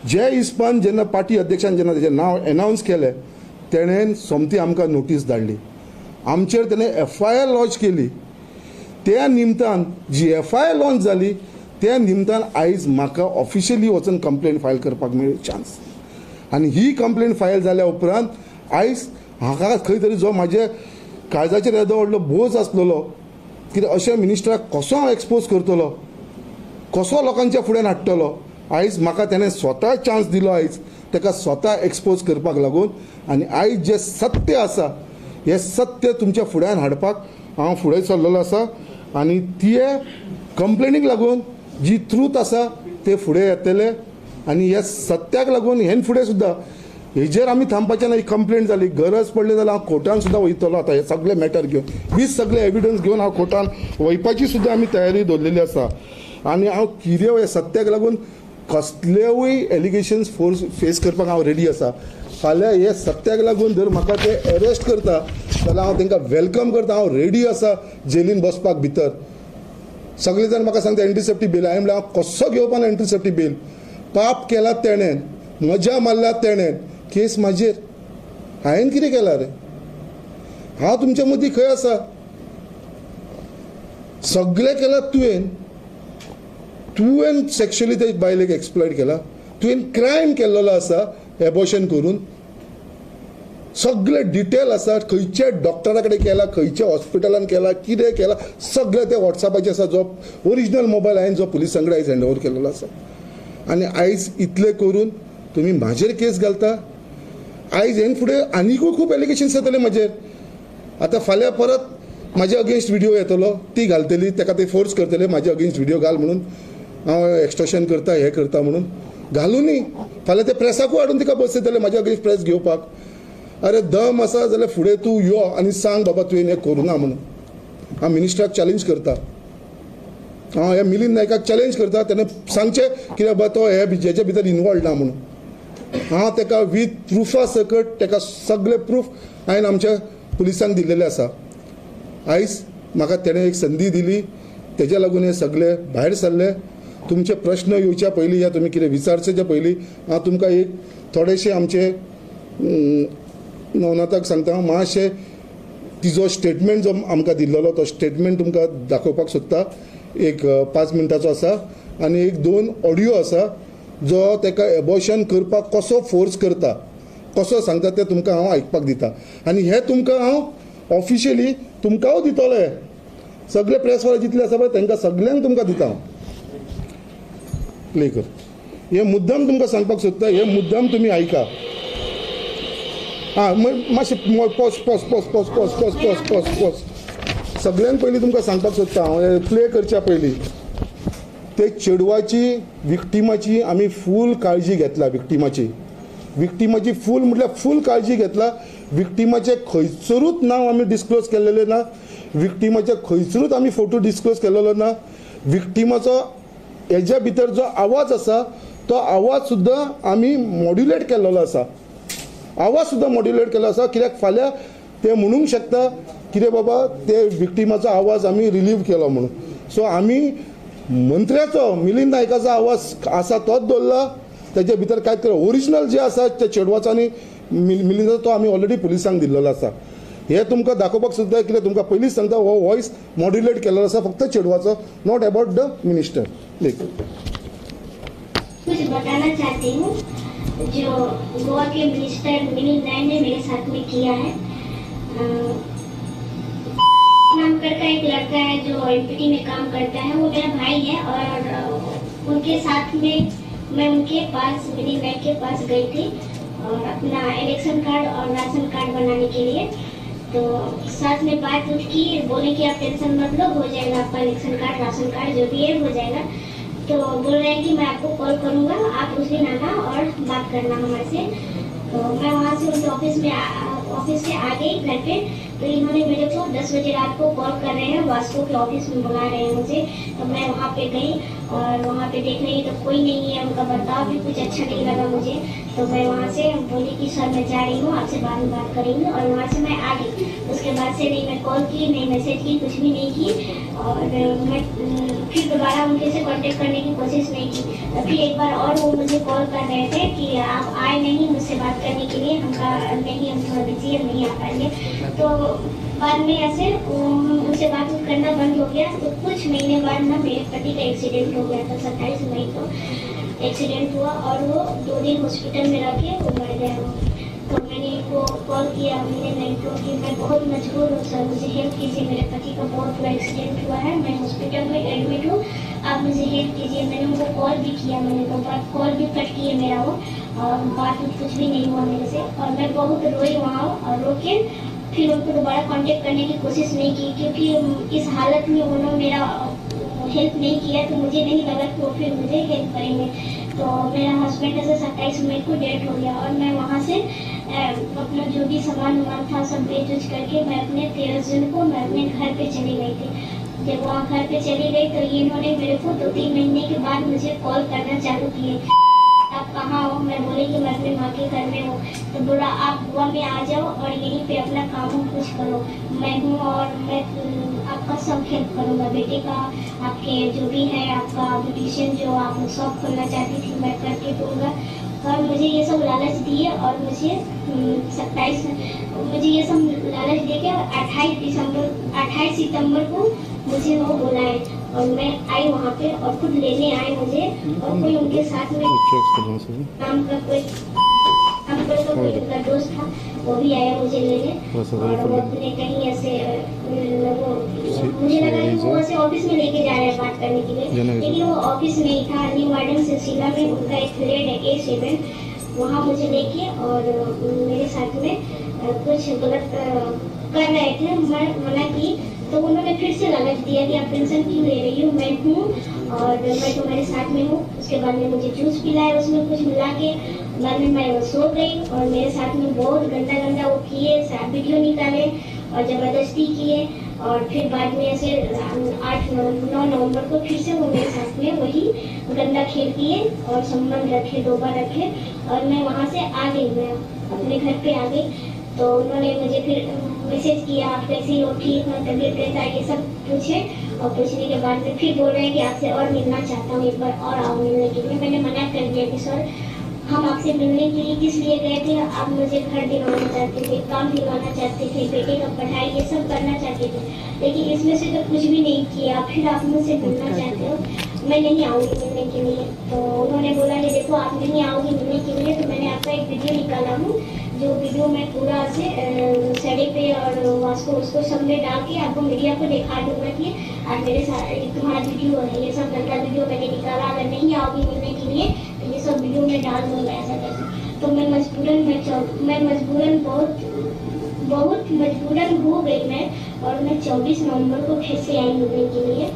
जे हिसपान जेन्ना पार्टी अध्यक्षान जेन्ना तेजें नांव एनावन्स केलें तेणें सोमती आमकां नोटीस धाडली, आमचेर तेणें एफ I R launch केली. त्या निमतान जी एफ I R launch जाली त्या निमतान आयज म्हाका ऑफिशियली वचून कंप्लेन फायल करपाक मेळ्ळी चान्स. आनी ही कंप्लेन फायल जाल्या उपरांत आयज म्हाका खंय तरी जो म्हाजे काळजाचेर येदो व्हडलो बोज आसलेलो, कित्याक अशें मिनिस्टराक कसो हांव एक्सपोज करतलो, कसो लोकांच्या फुड्यान हाडटलो, आयज म्हाका तेणें स्वता चान्स दिलो आयज ताका स्वता एक्सपोज करपाक लागून. आनी आयज जें सत्य आसा हें सत्य तुमच्या फुड्यान हाडपाक हांव फुडें सरलेलो आसा आनी ते कंप्लेनीक लागून जी ट्रूथ आसा ते फुडें येतले आनी ह्या सत्याक लागून हेन फुडें सुद्दां हेजेर आमी थांबपाचें ना. ही कंप्लेन जाली, गरज पडली जाल्यार हांव कोर्टान सुद्दां वयतलो. आतां हे सगळे मॅटर घेवन वीस सगळे एविडन्स घेवन हांव कोर्टान वयपाची सुद्दां आमी तयारी दवरलेली आसा. आनी हांव कितें ह्या सत्याक लागून कसलेवूय एलिगेशन्स फोर्स फेस करपाक हांव रेडी आसा. फाल्यां हे सत्याक लागून जर म्हाका ते एरेस्ट करता जाल्यार हांव तांकां welcome करता, हांव रेडी आसा जेलीन बसपाक भितर. सगळे जाण म्हाका सांगता एंट्री सेफ्टी बील, हांवें म्हणलें हांव कसो घेवपाना एंट्री सेफ्टी बील, पाप केला तेणें, मजा मारल्या तेणें, केस म्हाजेर, हांवें कितें केलां रे, हांव तुमच्या मदीं खंय आसा, सगळें केलां तुवें, तुवें सेक्शुअली ते बायलेक एक्सप्लॉयट केला, तुवें क्रायम केल्लो आसा एबॉर्शन करून, सगळे डिटेल आसा, खंयच्या डॉक्टरा कडेन केला, खंयच्या हॉस्पिटलान केला, कितें केला, सगळें ते वॉट्सॅपाचेर आसा, जो ओरिजिनल मोबायल हांवें जो पुलिसां कडेन आयज हँड ओवर केल्लो आसा. आनी आयज इतलें करून तुमी म्हाजेर केस घालता. आयज हेन फुडें आनिकूय खूब एलिगेशन्स येतले म्हाजेर. आतां फाल्यां परत म्हाजे अगेन्स्ट व्हिडियो येतलो, ती घालतली, ताका ते फोर्स करतले म्हाजे अगेन्स्ट व्हिडियो घाल म्हणून, हांव एक्सटॉर्शन करता हें करता म्हणून, घालूनी फाल्यां ते प्रेसाकूय हाडून तिका बसयतले म्हाजे अगेन्स्ट प्रेस घेवपाक. अरे दम आसा जाल्यार फुडें तूं यो आनी सांग बाबा तुवें हें करूं ना म्हणून. हांव मिनिस्टराक चॅलेंज करता, हांव ह्या मिलिंद नायकाक चॅलेंज करता, तेणें सांगचें कित्याक बाबा तो हे हेच्या भितर इनवॉल्ड ना म्हणून. हांव ताका वीथ प्रुफा सकट ताका सगळे प्रूफ हांवें आमच्या पुलिसांक दिल्लेले आसा. आयज म्हाका तेणें एक संदी दिली, तेज्या लागून हे सगळे भायर सरले. तुमचे प्रश्न येवच्या पयलीं या तुमी कितें विचारचे पयलीं हांव तुमकां एक थोडेशे आमचे नवनाथाक सांगता, मातशें तिजो स्टेटमेंट जो आमकां दिल्लो तो स्टेटमेंट तुमकां दाखोवपाक सोदता. एक 5 मिनटाचो आसा आनी एक 2 ऑडियो आसा जो ताका एबॉर्शन करपाक कसो फोर्स करता, कसो सांगता तें तुमकां हांव आयकपाक दिता. आनी हें तुमकां हांव ऑफिशियली तुमकांय दितलो, हे सगळे प्रेसवाले जितले आसा पळय तांकां सगल्यांक तुमकां दिता हांव. प्ले कर, हे मुद्दाम तुमकां सांगपाक सोदता, हे मुद्दाम तुमी आयका. आं मातशें pause pause pause pause pause pause pause pause pause. सगळ्यांत पयलीं तुमकां सांगपाक सोदता हांव, प्ले करच्या पयलीं ते चेडवाची विक्टिमाची आमी फूल काळजी घेतला. विक्टिमाची फूल म्हटल्यार फूल काळजी घेतला. विक्टिमाचें खंयसरूच नांव आमी डिस्क्लोज केल्लेलें ना, विक्टिमाचे खंयसरूच आमी फोटो डिस्क्लोज केल्लो ना. विक्टिमाचो हेज्या भितर जो आवाज आसा तो आवाज सुद्दां आमी मॉड्युलेट केल्लो आसा, आवाज सुद्दां मॉड्युलेट केल्लो आसा, कित्याक फाल्यां ते म्हणूंक शकता कितें बाबा ते विक्टिमाचो आवाज आमी रिलीव केलो म्हणून. सो आमी मंत्र्याचो मिलिंद नायकाचो आवाज आसा तोच दवरला, तेजे भितर कांयच केलें. ओरिजिनल जे आसा ते चेडवाचो आनी मिलिंदाचो तो आमी ऑलरेडी पुलिसांक दिल्लो आसा. हे तुमकां दाखोवपाक सुद्दां कित्याक तुमकां पयलींच सांगता, हो वॉयस मॉड्युलेट केल्लो आसा फक्त चेडवाचो, not about the minister. कुछ बताना चाहती हूँ जो गोवा के मिनिस्टर मिलिंद नायक ने मेरे साथ में किया है। नाम करका एक लड़का है जो एमपीटी में काम करता है, वो मेरा भाई है और उनके साथ में मैं उनके पास मिलिंद नायक के पास गई थी और अपना इलेक्शन कार्ड और राशन कार्ड बनाने के लिए। तो साथ में बात उठ की, बोले कि आप टेंशन मत लो, हो जाएगा आपका इलेक्शन कार्ड राशन कार्ड जो भी है हो जाएगा। तो बोल रहे हैं कि मैं आपको कॉल करूँगा, आप उस दिन आना और बात करना हमारे से। तो मैं वहाँ से उनके ऑफिस में ऑफिस से आ गई घर पे। तो इन्होंने मेरे को 10 बजे रात को कॉल कर रहे हैं, वास्को के ऑफिस में बुला रहे हैं मुझे। तो मैं वहाँ पे गई और वहाँ पे देख रही तो कोई नहीं है, उनका बर्ताव भी कुछ अच्छा नहीं लगा मुझे। तो मैं वहाँ से बोली कि सर मैं जा रही हूँ, आपसे बाद में बात करेंगे, और वहाँ से मैं आ गई। उसके बाद से नहीं मैं कॉल की, नहीं मैसेज की, कुछ भी नहीं की, और मैं फिर दोबारा उनके से कॉन्टेक्ट करने की कोशिश नहीं की। तो फिर एक बार और वो मुझे कॉल कर रहे थे कि आप आए नहीं मुझसे बात करने के लिए, हमका नहीं, हम थोड़ा बिजी है, नहीं आ पाएंगे। तो बाद में ऐसे उनसे बात करना बंद हो गया। तो कुछ महीने बाद ना मेरे पति का एक्सीडेंट हो गया था, 27 मई को एक्सीडेंट हुआ और वो 2 दिन हॉस्पिटल में रह के वो मर गया। तो मैंने इनको कॉल किया, मैंने नहीं को कि मैं बहुत मजबूर हूँ सर, मुझे हेल्प कीजिए, मेरे पति का बहुत बुरा एक्सीडेंट हुआ है, मैं हॉस्पिटल में एडमिट हूँ, आप मुझे हेल्प कीजिए। मैंने उनको कॉल भी किया, मैंने तो बात कॉल भी कट किए मेरा वो, और बात कुछ भी नहीं हुआ मेरे से। और मैं बहुत रोई वहाँ और रो के फिर उनको दोबारा कांटेक्ट करने की कोशिश नहीं की, क्योंकि इस हालत में उन्होंने मेरा हेल्प नहीं किया तो मुझे नहीं लगा कि वो फिर मुझे हेल्प करेंगे। तो मेरा हस्बैंड ऐसे 27 मई को डेथ हो गया और मैं वहाँ से अपना जो भी सामान वामान था सब बेच उच करके मैं अपने 13 जून को मैं अपने घर पे चली गई थी। जब वहाँ घर पे चली गई तो इन्होंने मेरे को 2-3 महीने के बाद मुझे कॉल करना चालू किए, आप कहाँ हो? मैं बोली कि मैं अपने माँ के घर में हूँ। तो बोला आप गोवा में आ जाओ और यहीं पे अपना काम कुछ करो, मैं हूँ और मैं आपका सब हेल्प करूँगा, बेटे का, आपके जो भी है, आपका ब्यूटिशियन जो आप शॉप खोलना चाहती थी मैं करके दूँगा। और मुझे ये सब लालच दिए और मुझे 27 मुझे ये सब लालच दे के 28 सितंबर को मुझे वो बुलाए और मैं आई वहाँ पे और खुद लेने आए मुझे, और कोई उनके साथ में नाम का कोई कोई उनका दोस्त था वो भी आया मुझे लेने। और वो अपने कहीं ऐसे मुझे लगा कि वो ऐसे ऑफिस में लेके जा रहे हैं बात करने के लिए, लेकिन वो ऑफिस नहीं था। न्यू गार्डन सिलसिला में उनका एक फ्लैट है A7, वहाँ मुझे लेके और मेरे साथ में कुछ गलत कर रहे थे, मैं मना की तो उन्होंने फिर से लालच दिया कि आप टेंशन क्यों ले रही हो, मैं हूँ और मैं तुम्हारे साथ में हूँ। उसके बाद में मुझे जूस पिलाया, उसमें कुछ मिला के, बाद में मैं सो गई और मेरे साथ में बहुत गंदा गंदा वो किए, वीडियो निकाले और ज़बरदस्ती किए। और फिर बाद में ऐसे 8-9 नवंबर को फिर से वो मेरे साथ में वही गंदा खेल किए और संबंध रखे, 2 बार रखे। और मैं वहाँ से आ गई, मैं अपने घर पे आ गई। तो उन्होंने मुझे फिर मैसेज किया, आप कैसी हो, ठीक हो, तबीयत कैसा, ये सब पूछे। और पूछने के बाद में फिर बोल रहे हैं कि आपसे और मिलना चाहता हूँ, एक बार और आओ मिलने के लिए। मैंने मना कर दिया कि सर हम आपसे मिलने के लिए किस लिए गए थे, आप मुझे घर दिलवाना चाहते थे, काम दिलवाना चाहते थे, बेटे का पढ़ाई ये सब करना चाहते थे, लेकिन इसमें से तो कुछ भी नहीं किया, फिर आप मुझसे मिलना चाहते हो, मैं नहीं आऊँगी मिलने के लिए। तो उन्होंने बोला कि देखो आप नहीं आओगी मिलने के लिए तो मैंने आपका एक वीडियो निकाला हूँ, जो वीडियो मैं पूरा से सड़े पे और वास्को उसको सब में डाल के आपको मीडिया को दिखा दूँगा कि आप मेरे साथ तुम्हारा वीडियो है, ये सब गंदा वीडियो मैंने निकाला, अगर नहीं आओगी मिलने के लिए तो ये सब वीडियो मैं डाल दूँगा, ऐसा कैसे। तो मैं मजबूरन बहुत मजबूरन हो गई मैं, और मैं 24 नवंबर को फिर से आई मिलने के लिए।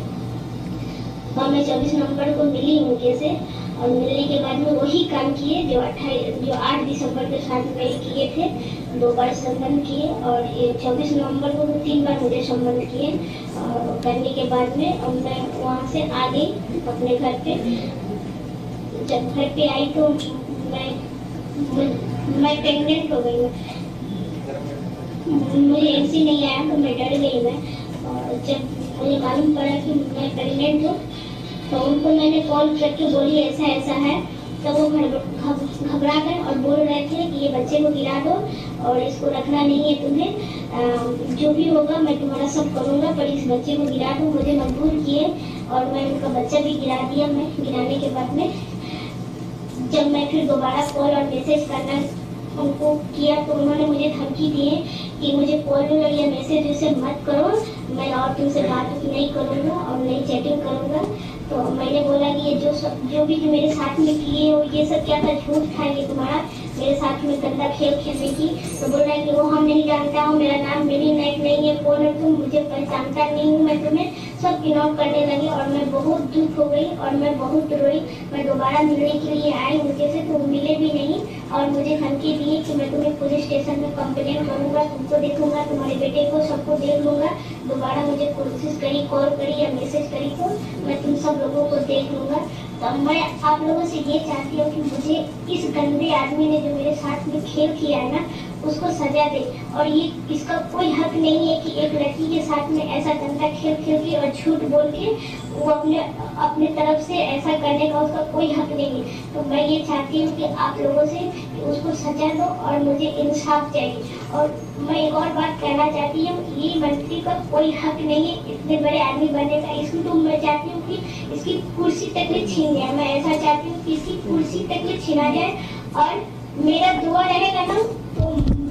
और मैं 24 नवंबर को मिली उनके से, और मिलने के बाद में वही काम किए जो 8 दिसंबर के साथ में किए थे, 2 बार संबंध किए। और 24 नवंबर को 3 बार मुझे संबंध किए। और करने के बाद में और मैं वहाँ से आ गई अपने घर पे। जब घर पे आई तो मैं प्रेगनेंट हो गई, मुझे एमसी नहीं आया तो मैं डर गई मैं। और जब मुझे मालूम पड़ा कि मैं प्रेगनेंट हूँ तो उनको मैंने कॉल करके बोली ऐसा ऐसा है, तो वो घबरा गए और बोल रहे थे कि ये बच्चे को गिरा दो और इसको रखना नहीं है तुम्हें, जो भी होगा मैं तुम्हारा सब करूँगा, पर इस बच्चे को गिरा दो। मुझे मजबूर किए और मैं उनका बच्चा भी गिरा दिया। मैं गिराने के बाद में जब मैं फिर दोबारा कॉल और मैसेज करना उनको किया तो उन्होंने मुझे धमकी दिए कि मुझे कॉल या मैसेज उसे मत करो, मैं और तुमसे बात नहीं करूँगा और नहीं चैटिंग करूँगा। तो मैंने बोला कि ये जो भी मेरे साथ में किए हो ये सब क्या था, झूठ था ये तुम्हारा, मेरे साथ में गंदा खेल खेलने की। तो बोल रहा है कि वो हम नहीं जानता हूँ, मेरा नाम मिलिंद नाइक नहीं है, कौन है तुम, मुझे पहचानता नहीं हूँ मैं तुम्हें। सब इग्नोर करने लगे और मैं बहुत दुख हो गई और मैं बहुत रोई। मैं दोबारा मिलने के लिए आई मुझे से, तो मिले भी नहीं और मुझे धमकी दिए कि मैं तुम्हें पुलिस स्टेशन में कंप्लेन करूँगा, तुमको देखूँगा, तुम्हारे बेटे को, सबको देख लूँगा। दोबारा मुझे कोशिश करी, कॉल करी या मैसेज करी तो मैं तुम सब लोगों को देख लूँगा। तो मैं आप लोगों से ये चाहती हूँ कि मुझे इस गंदे आदमी ने जो मेरे साथ में खेल किया है ना, उसको सजा दे। और ये इसका कोई हक नहीं है कि एक लड़की के साथ में ऐसा गंदा खेल खेल के और झूठ बोल के वो अपने अपने तरफ से ऐसा करने का उसका कोई हक नहीं है। तो मैं ये चाहती हूँ कि आप लोगों से कि उसको सजा दो और मुझे इंसाफ चाहिए। और मैं एक और बात कहना चाहती हूँ कि ये मंत्री का कोई हक नहीं है इतने बड़े आदमी बनने का। इसको तो मैं चाहती हूँ कि इसकी कुर्सी तक भी छीन जाए। मैं ऐसा चाहती हूँ कि इसकी कुर्सी तक भी छीना जाए। और मेरा दुआ रहेगा ना, तो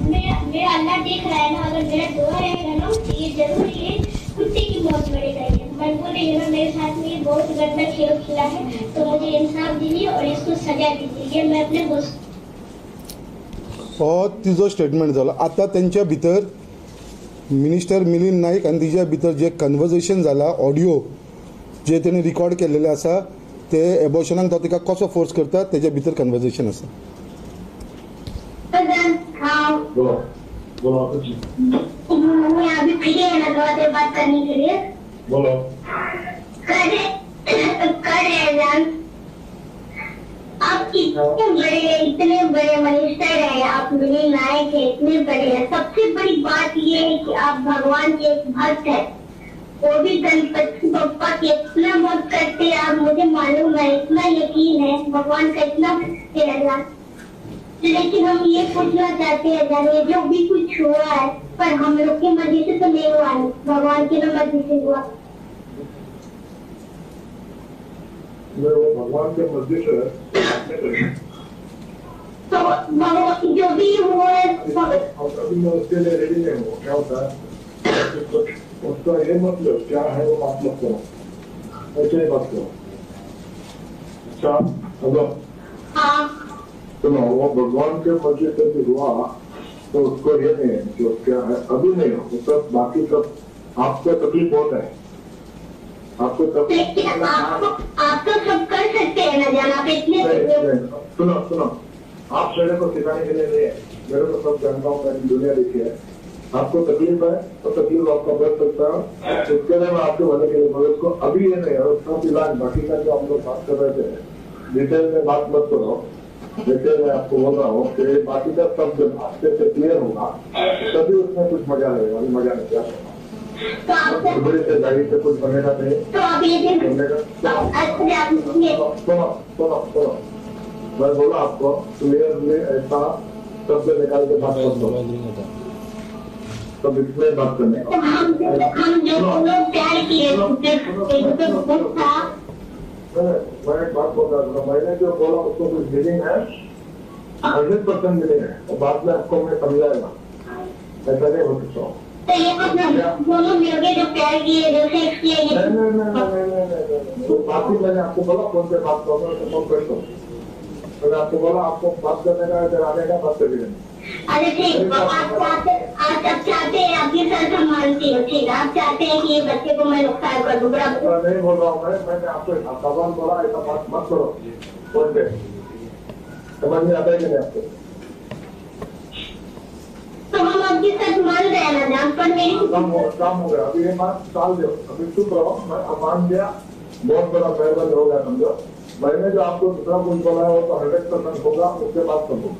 मेरा मेरा अल्लाह देख रहा है ना, अगर मेरा दुआ रहेगा ना तो ये जरूर ये कुत्ते की मौत मरेगा। ये मैं बोल रही हूँ ना, मेरे साथ में ये बहुत गंदा खेल खेला है, तो मुझे इंसाफ दीजिए और इसको सजा दीजिए। ये मैं अपने हो तिजो स्टेटमेंट जालो। आतां तेंच्या भितर मिनिस्टर मिलिंद नायक आनी तिज्या भितर जे कन्वर्जेशन जाला, ऑडियो जे तेणी रिकॉर्ड केल्लेले आसा, ते एबॉर्शनाक तो तिका कसो फोर्स करता तेज्या भितर कन्वर्जेशन आसा। बोलो बोलो, अभी फ्री है ना थोड़ा देर बात करने के लिए? बोलो। कर रहे जान, आप इतने बड़े मिनिस्टर हैं, आप मिलिंद नायक है, इतने बड़े हैं। सबसे बड़ी बात ये है कि आप भगवान के एक भक्त है, वो भी गणपति बप्पा के इतना भक्त करते हैं आप, मुझे मालूम है, इतना यकीन है भगवान का, इतना भक्त है। लेकिन हम ये पूछना चाहते हैं जानिए, जो भी कुछ हुआ है पर हम लोग की मर्जी से तो नहीं हुआ है, भगवान की मर्जी से हुआ। वो भगवान के मर्जी से तो भगवान जो भी हुआ है, अभी मैं उसके लिए रेडी नहीं हूँ। क्या होता है उसका ये मतलब क्या है वो बात मत करो, ऐसे ही बात करो। अच्छा हेलो, हाँ सुनो, वो भगवान के मर्जी से भी हुआ तो उसको ये नहीं है कि क्या है, अभी नहीं हो तो सब, बाकी सब आपको तकलीफ बहुत है, आपको तकलीफ। आप तो सब कर सकते हैं ना जान, आप इतने। सुनो सुनो, आप मेरे को सिखाने के लिए नहीं है, मेरे को सब जानता हूँ, मैंने दुनिया देखी है। आपको तकलीफ है तो तकलीफ आपका बढ़ सकता है, उसके लिए मैं आपके भले के लिए बोलूँ, उसको अभी ये नहीं है उसका इलाज। बाकी का जो हम लोग बात कर रहे थे डिटेल में बात मत करो, जैसे मैं आपको बोल रहा हूँ कि बाकी का सब जब आपसे से क्लियर होगा तभी उसमें कुछ मजा लगेगा, अभी मजा नहीं आता। तो बड़े से गाड़ी से कुछ बनेगा नहीं। तो आप ये बनेगा। सुनो सुनो सुनो, मैं बोला आपको क्लियरली, ऐसा शब्द निकाल के बात मत करो, तब इसमें बात करने का। हम जो लोग प्यार किए मैं एक बात बोल रहा था, मैंने जो बोला उसको कुछ मीनिंग है, 100% मीनिंग है, और बाद में आपको मैं समझाएगा, ऐसा नहीं हो सकता। तो ये दोनों मिलके जो प्यार किए, जो सेक्स किए, ये नहीं नहीं नहीं नहीं नहीं नहीं, तो बाकी मैंने आपको बोला फोन पे बात करो, तो फोन कर दो। मैंने आपको बोला आपको बात करने का, इधर आने का, बात करने का। अरे ठीक, आप चाहते हैं, आपकी सर हम मानती हो, ठीक, आप चाहते हैं कि ये बच्चे को मैं नुकसान कर दूँ, बराबर नहीं बोल रहा हूँ मैं, मैंने आपको सवाल बोला, ऐसा बात मत करो फोन पे, समझ में आता है कि नहीं आपको? तो हम आपकी सर मान रहे हैं ना जान, पर मेरी काम हो गया, अभी ये बात टाल दो, अभी चुप रहो। मैं मान गया, बहुत बड़ा मेहरबानी हो गया समझो। मैंने जो आपको दूसरा कुछ बोला है वो तो 100% होगा, उसके बाद समझो।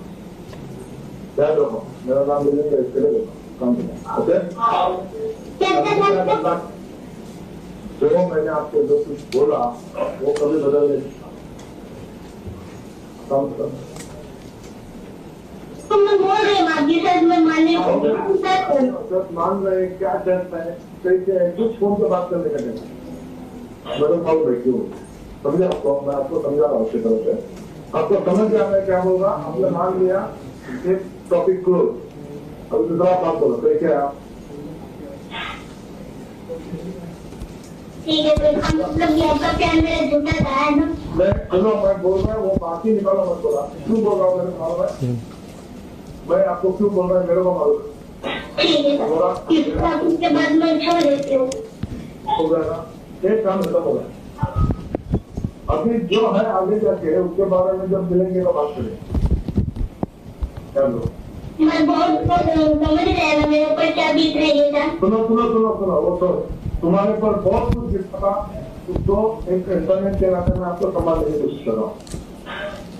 ध्यान रखो, मेरा नाम मिलिंद है, इसके लिए काम ओके। जो मैंने आपको जो कुछ बोला वो कभी बदल नहीं सकता। काम खत्म। तो मैं बोल रही हूँ आपकी सर, मैं मानने सर मान रहे हैं, क्या शर्त है, कैसे है, कुछ फोन पे बात करने का नहीं। मेरे मालूम है क्यों, समझा आपको, मैं आपको समझा रहा हूँ अच्छी तरह से, आपको समझ गया मैं क्या बोल रहा। आपने मान लिया, एक टॉपिक क्लोज। अभी दूसरा बात बोलो, कैसे है आप? ठीक है, तो मतलब ये आपका प्यार मेरा झूठा था है ना? मैं सुनो, मैं बोल रहा हूँ वो बात ही निकालो मत बोला, क्यों बोल रहा हूँ मेरे मालूम है। मैं आपको क्यों बोल रहा है मेरे को मालूम। ठीक है, उसके बाद मैं छोड़ देती हूँ। हो गया ना, एक काम खत्म हो गया। अभी जो है आगे जाके उसके बारे में जब मिलेंगे तो बात करेंगे। चलो मैं बहुत समझ रहे हैं मेरे ऊपर क्या बीत रही है। सुनो सुनो सुनो सुनो, वो तो तुम्हारे पर बहुत कुछ बीतता, उसको एक इंसानियत के नाते मैं आपको संभालने की कोशिश कर रहा हूँ,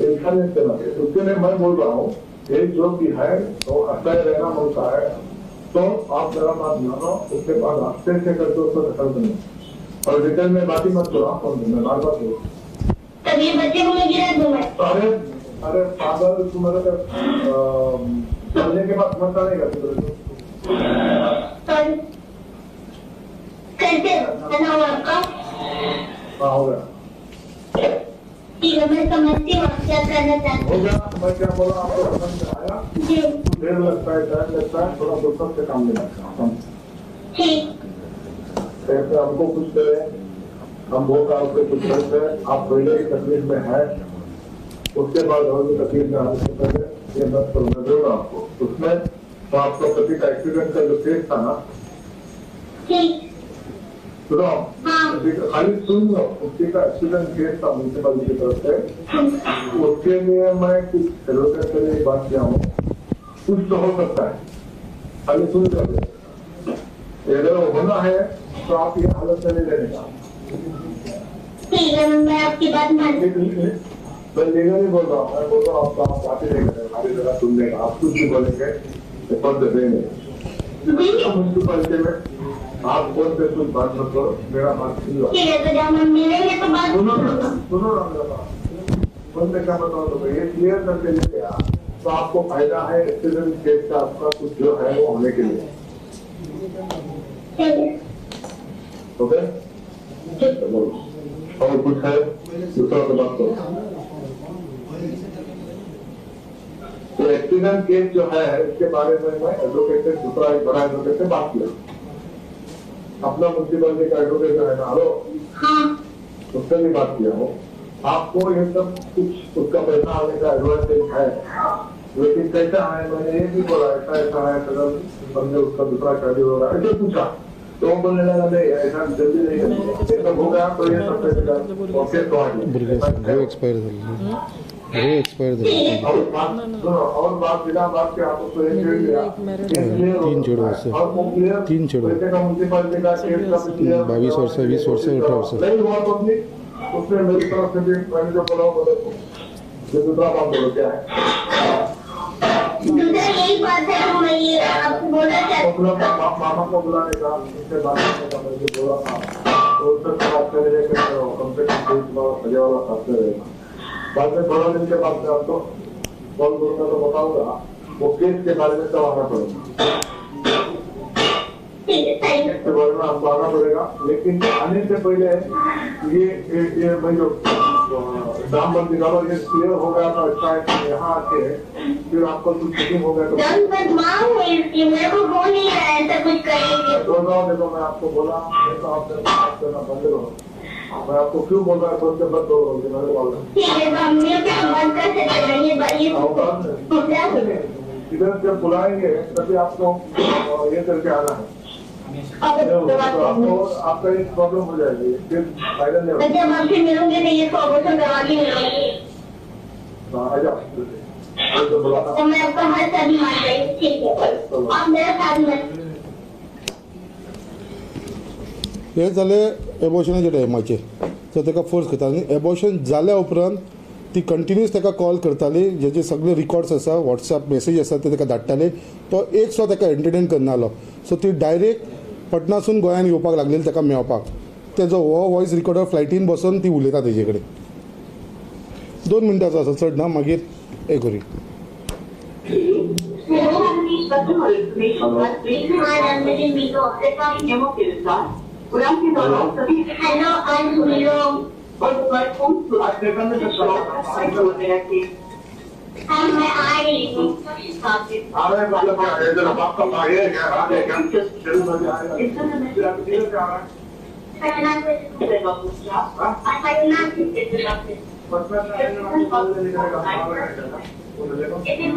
इंसानियत के नाते। उसके लिए मैं बोल रहा हूँ एक जो भी है तो अच्छा रहना मांगता है तो आप मेरा बात मानो, उसके बाद आस्ते से करके उसको दखल करना और रिटर्न में बात ही मत करो। आप कौन, मैं बार बार बोलूँ तभी बच्चे को मैं गिरा दूँ। अरे अरे पागल, तुम्हारे चलने के बाद समझता नहीं करती। कैसे आपका? हाँ हो गया, ठीक है, मैं समझती हूँ आप क्या करना चाहते हो। गया, मैं क्या बोला आपको समझ में आया? जी। देर लगता है, टाइम लगता है, थोड़ा फुर्सत से काम लेना। ठीक। ऐसे हमको कुछ करें, हम वो काम पे कुछ करते हैं। आप पहले की तकलीफ में है, उसके बाद और भी तकलीफ में आने से पहले ये मत करो, मैं आपको उसमें तो आपका पति का एक्सीडेंट का जो केस था ना, सुनो खाली सुन लो, उसके का एक्सीडेंट केस था म्यूनसिपल की तरफ से, उसके लिए मैं कुछ एडवोकेट से एक बात किया हूँ, कुछ तो हो सकता है, खाली सुन लो। अगर होना है तो आप ये हालत में नहीं रहने का। ठीक है, मैं आपकी बात मान, मैं लीगली बोल रहा हूँ, मैं बोल रहा हूँ आपको, आप बात ही नहीं करें, हमारी जगह सुनने का, आप कुछ भी बोलेंगे तो देंगे म्यूनसिपलिटी में। आप बोलते कुछ बात मत करो, मेरा बात सुन लो। ठीक है, तो जब हम मिलेंगे तो बात सुनो, सुनो ना मेरा बात, बोलते क्या बताओ तो ये क्लियर करके ले गया तो आपको फायदा है एक्सीडेंट केस का, आपका कुछ जो है वो होने के लिए। ओके, और कुछ है दूसरा तो बात करो। तो एक्सीडेंट केस जो है इसके बारे में मैं एडवोकेट से, दूसरा एक बड़ा एडवोकेट से बात किया, अपना म्यूनसिपलिटी का एडवोकेट जो है ना, हेलो, हाँ, उससे भी बात किया हो। आपको ये सब कुछ उसका पैसा आने का एडवांटेज है, लेकिन कैसा है मैंने ये भी बोला, ऐसा ऐसा है, बंदे उसका दूसरा शादी हो रहा है, ऐसे पूछा तो वो बोलने लगा नहीं ऐसा जल्दी नहीं करनी, ये सब हो गया तो ये सब पैसे ओके तो आ गया। एक्सपायर एक्सपायर और बात सुनो, और बात बिना बात के आप उसको एक छेड़ लिया, तीन छेड़ वर्ष, तीन छेड़, 22 वर्ष, 20 वर्ष, 18 वर्ष नहीं हुआ तो उसने मेरी तरफ से भी मैंने जो बोला वो बोलो, दूसरा बात बोलो क्या है। दूसरा यही बात है, मैं ये आपको बोलना चाहती हूँ, मामा को बुलाने का, उससे बात करने का मैंने बोला था, तो उससे बात करने कम से कम सजा वाला साथ में रहेगा। बाद में थोड़ा दिन के बाद मैं आपको कॉल करूँगा तो बताऊंगा वो केस के बारे में तब आना पड़ेगा, के बारे में आपको आना पड़ेगा। लेकिन आने से पहले ये मैं जो दाम बंद दिखा ये क्लियर हो गया तो अच्छा है कि यहाँ आके फिर आपको कुछ चेकिंग हो गया तो मेरे को हो नहीं रहा है ऐसा कुछ करेंगे। तो देखो मैं आपको बोला, मैं तो आपसे बात करना बंद करो, मैं आपको क्यों बोल रहा है फोन से बंद करो, मेरे को बोल ठीक है, तो हम बंद कर सकते हैं ये। इधर जब बुलाएंगे तभी आपको ये करके आना है, तो आपको आपका एक प्रॉब्लम हो जाएगी, फिर फायदा नहीं होगा। जब आपसे मिलूंगी तो ये ऑपरेशन करवा के मिलूंगी। हाँ आ जाओ, तो मैं आपका हर साथ मान रही हूँ। ठीक है, आप मेरा साथ मत। हे जालें एबॉर्शनाच्या टायमाचेर, सो ताका फोर्स करता आनी एबॉर्शन जाल्या उपरांत ती कंटिन्यूस ताका कॉल करताली, जेजे सगळे रिकॉर्ड्स आसा, वॉट्सएप मेसेज आसा ते ताका धाडटाले, तो एक सुद्दां ताका एंटरटेन करनालो। सो ती डायरेक्ट पटनासून गोंयान येवपाक लागलेली ताका मेळपाक, तेजो हो वॉयस रिकॉर्डर फ्लायटीन बसून ती उलयता तेजे कडेन। 2 मिनटांचो आसा, चड ना, मागीर हे करी। हेलो, हाँ मैं आ रही हूँ।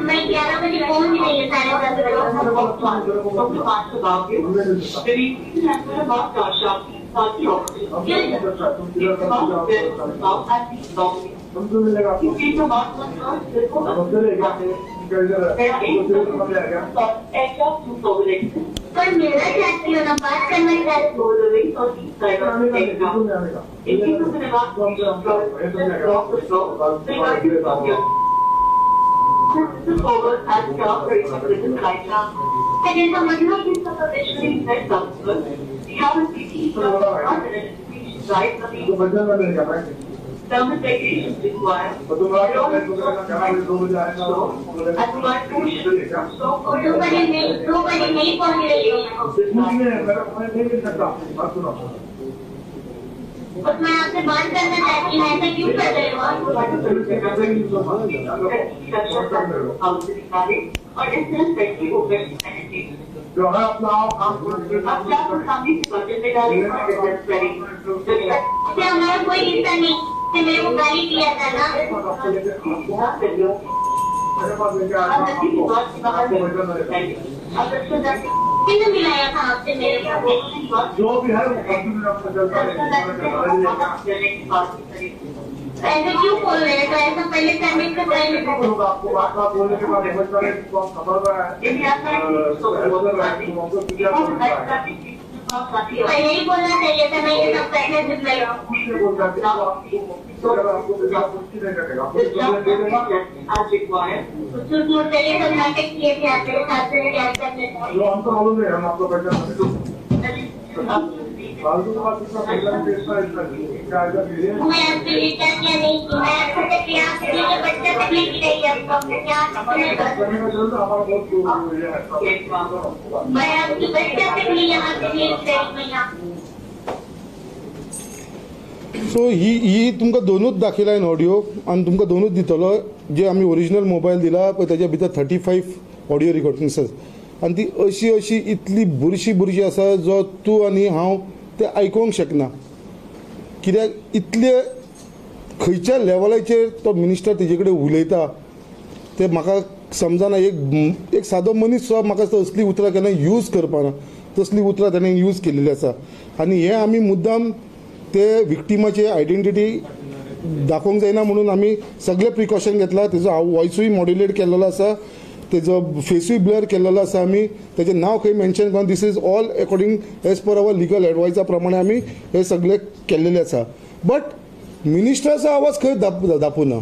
मैं 11 बजे पहुंच गई है, 10:30 बजे। पर मिलना चाहती हो ना, बात करना चाहती हो। दो बजे नहीं पहुंच रही हूँ। मैं आपसे बात करना चाहती हूँ, ऐसा क्यों कर रहे हो आप? हमारा कोई हिस्सा नहीं, मेरे को गाली दिया था ना। किसने मिलाया था आपसे मेरे को? जो भी है ऐसे क्यों बोल रहे हैं? तो ऐसा पहले करने से पहले आपको बात बोलने के बाद पहले ही बोलना चाहिए था। मैं ये सब पहले से ये सब नाटक किए थे आपके साथ से क्या करने। हमको मालूम है, हम आपको मैं आपके लिए क्या क्या नहीं की, मैं आपको बच्चा तक नहीं रही आपको। मैं आपकी बच्चा तक नहीं यहाँ से नहीं रही। सो ही ही तुमकां दोनूच दाखयला हांवें ऑडियो आनी तुमकां दोनूच दितलो। जे आमी ओरिजिनल मोबायल दिला पळय ताच्या भितर 35 ऑडियो रिकॉर्डिंग्स आसा आनी ती अशी अशी इतली बुरशी बुरशी आसा जो तूं आनी हांव ते आयकोंक शकना। कित्याक इतले खंयच्या लेवलाचेर तो मिनिस्टर तेजे कडेन उलयता ते म्हाका समजना। एक एक सादो मनीस सुद्दां म्हाका असली उतरां केन्ना यूज करपाना, तसलीं उतरां ताणें यूज केल्लीं आसा। आनी हें आमी मुद्दाम ते विक्टिमाची आयडेंटिटी दाखोवंक जायना म्हणून आमी सगळे प्रिकॉशन घेतला। तेजो वॉयसूय मॉड्युलेट केल्लो आसा, तेजो फेसूय ब्लर केल्लो आसा आमी, तेजें नांव खंय मेन्शन करून this is all according as per our legal एडवायजा प्रमाणे आमी हे सगळे केल्लेले आसा। बट मिनिस्टराचो आवाज खंय दाखोवना,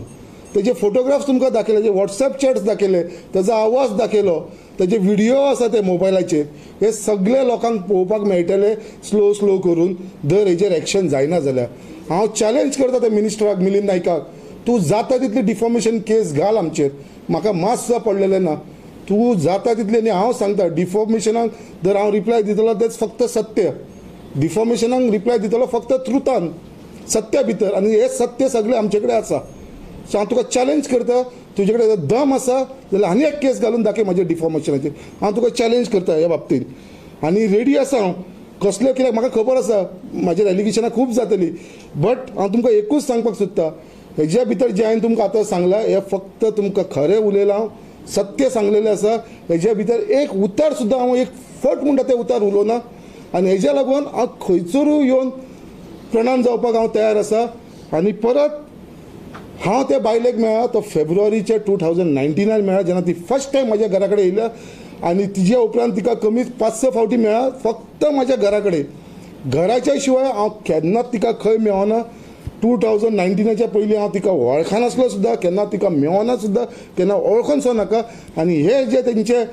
तेजे फोटोग्राफ्स तुमकां दाखयले, तेजे वॉट्सएप चॅट्स दाखयले, तेजो आवाज दाखयलो, तेजे व्हिडियो आसा ते मोबायलाचेर, हे सगळे लोकांक पळोवपाक मेळटले स्लो स्लो करून। जर हेजेर एक्शन जायना जाल्यार हांव चॅलेंज करता त्या मिनिस्टराक मिलिंद नायकाक, तूं जाता तितली डिफॉमेशन केस घाल आमचेर, म्हाका मात सुद्दां पडलेलें ना, तूं जाता तितलें। आनी हांव सांगता डिफॉमेशनाक जर हांव रिप्लाय दितलो तेच फक्त सत्य, डिफॉमेशनाक रिप्लाय दितलो फक्त ट्रुथान, सत्या भितर, आनी हें सत्य सगळें आमचे कडेन आसा। सो हांव तुका चॅलेंज करता, तुजे कडेन जर दम आसा जाल्यार आनी एक केस घालून दाखय म्हाजे डिफॉमेशनाचेर, हांव तुका चॅलेंज करता ह्या बाबतींत। आनी रेडी आसा हांव कसलें, कित्याक म्हाका खबर आसा म्हाजेर एलिगेशनां खूब जातलीं, बट हांव तुमकां एकूच सांगपाक सोदता, हेज्या भितर जें हांवें तुमकां आतां सांगलां हें फक्त तुमकां खरें उलयलां हांव, सत्य सांगलेलें आसा। हेज्या भितर एक उतर सुद्दां हांव एक फट म्हणटा तें उतर उलोवना आनी हेज्या लागून हांव खंयसरूय येवन प्रणाम जावपाक हांव तयार आसा। आनी परत हांव त्या बायलेक मेळ्ळा तो फेब्रुवारीच्या 2019 मेळ्ळा, जेन्ना ती फर्स्ट टायम म्हाज्या घरा कडेन येयल्या आनी तिज्या उपरांत तिका कमीच 5-6 फावटी मेळ्ळा फक्त म्हाज्या घरा कडेन। घराच्या शिवाय हांव केन्नाच तिका खंय मेळना। 2019च्या पयलीं हांव तिका वळखनासलो सुद्दां, केन्ना तिका मेळना सुद्दां, केन्ना वळखून सुद्दां नाका। आनी हे जे तेंचे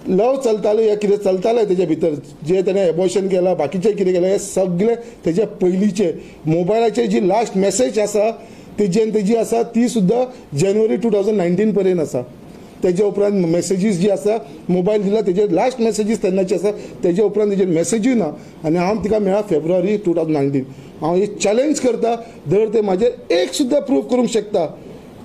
लव चलताले, हे कितें चलतालें तेजे भितर, जे तेणें एबॉर्शन केलां, बाकीचें कितें केलां, हे सगळें तेजे पयलींचे मोबायलाचेर जी लास्ट मॅसेज आसा तेजी तेजी आसा ती सुद्दां जानेवारी 2019 पर्यंत आसा। तेज्या उपरांत मॅसेजीस जी आसा मोबायल दिला तेजे लास्ट मॅसेजीस तेन्नाचे आसा, तेज्या उपरांत तेजेर मॅसेजूय ना। आनी हांव तिका मेळ्ळा फेब्रुवारी 2019। हांव हे चॅलेंज करता, जर ते म्हाजेर एक सुद्दां प्रूफ करूंक शकता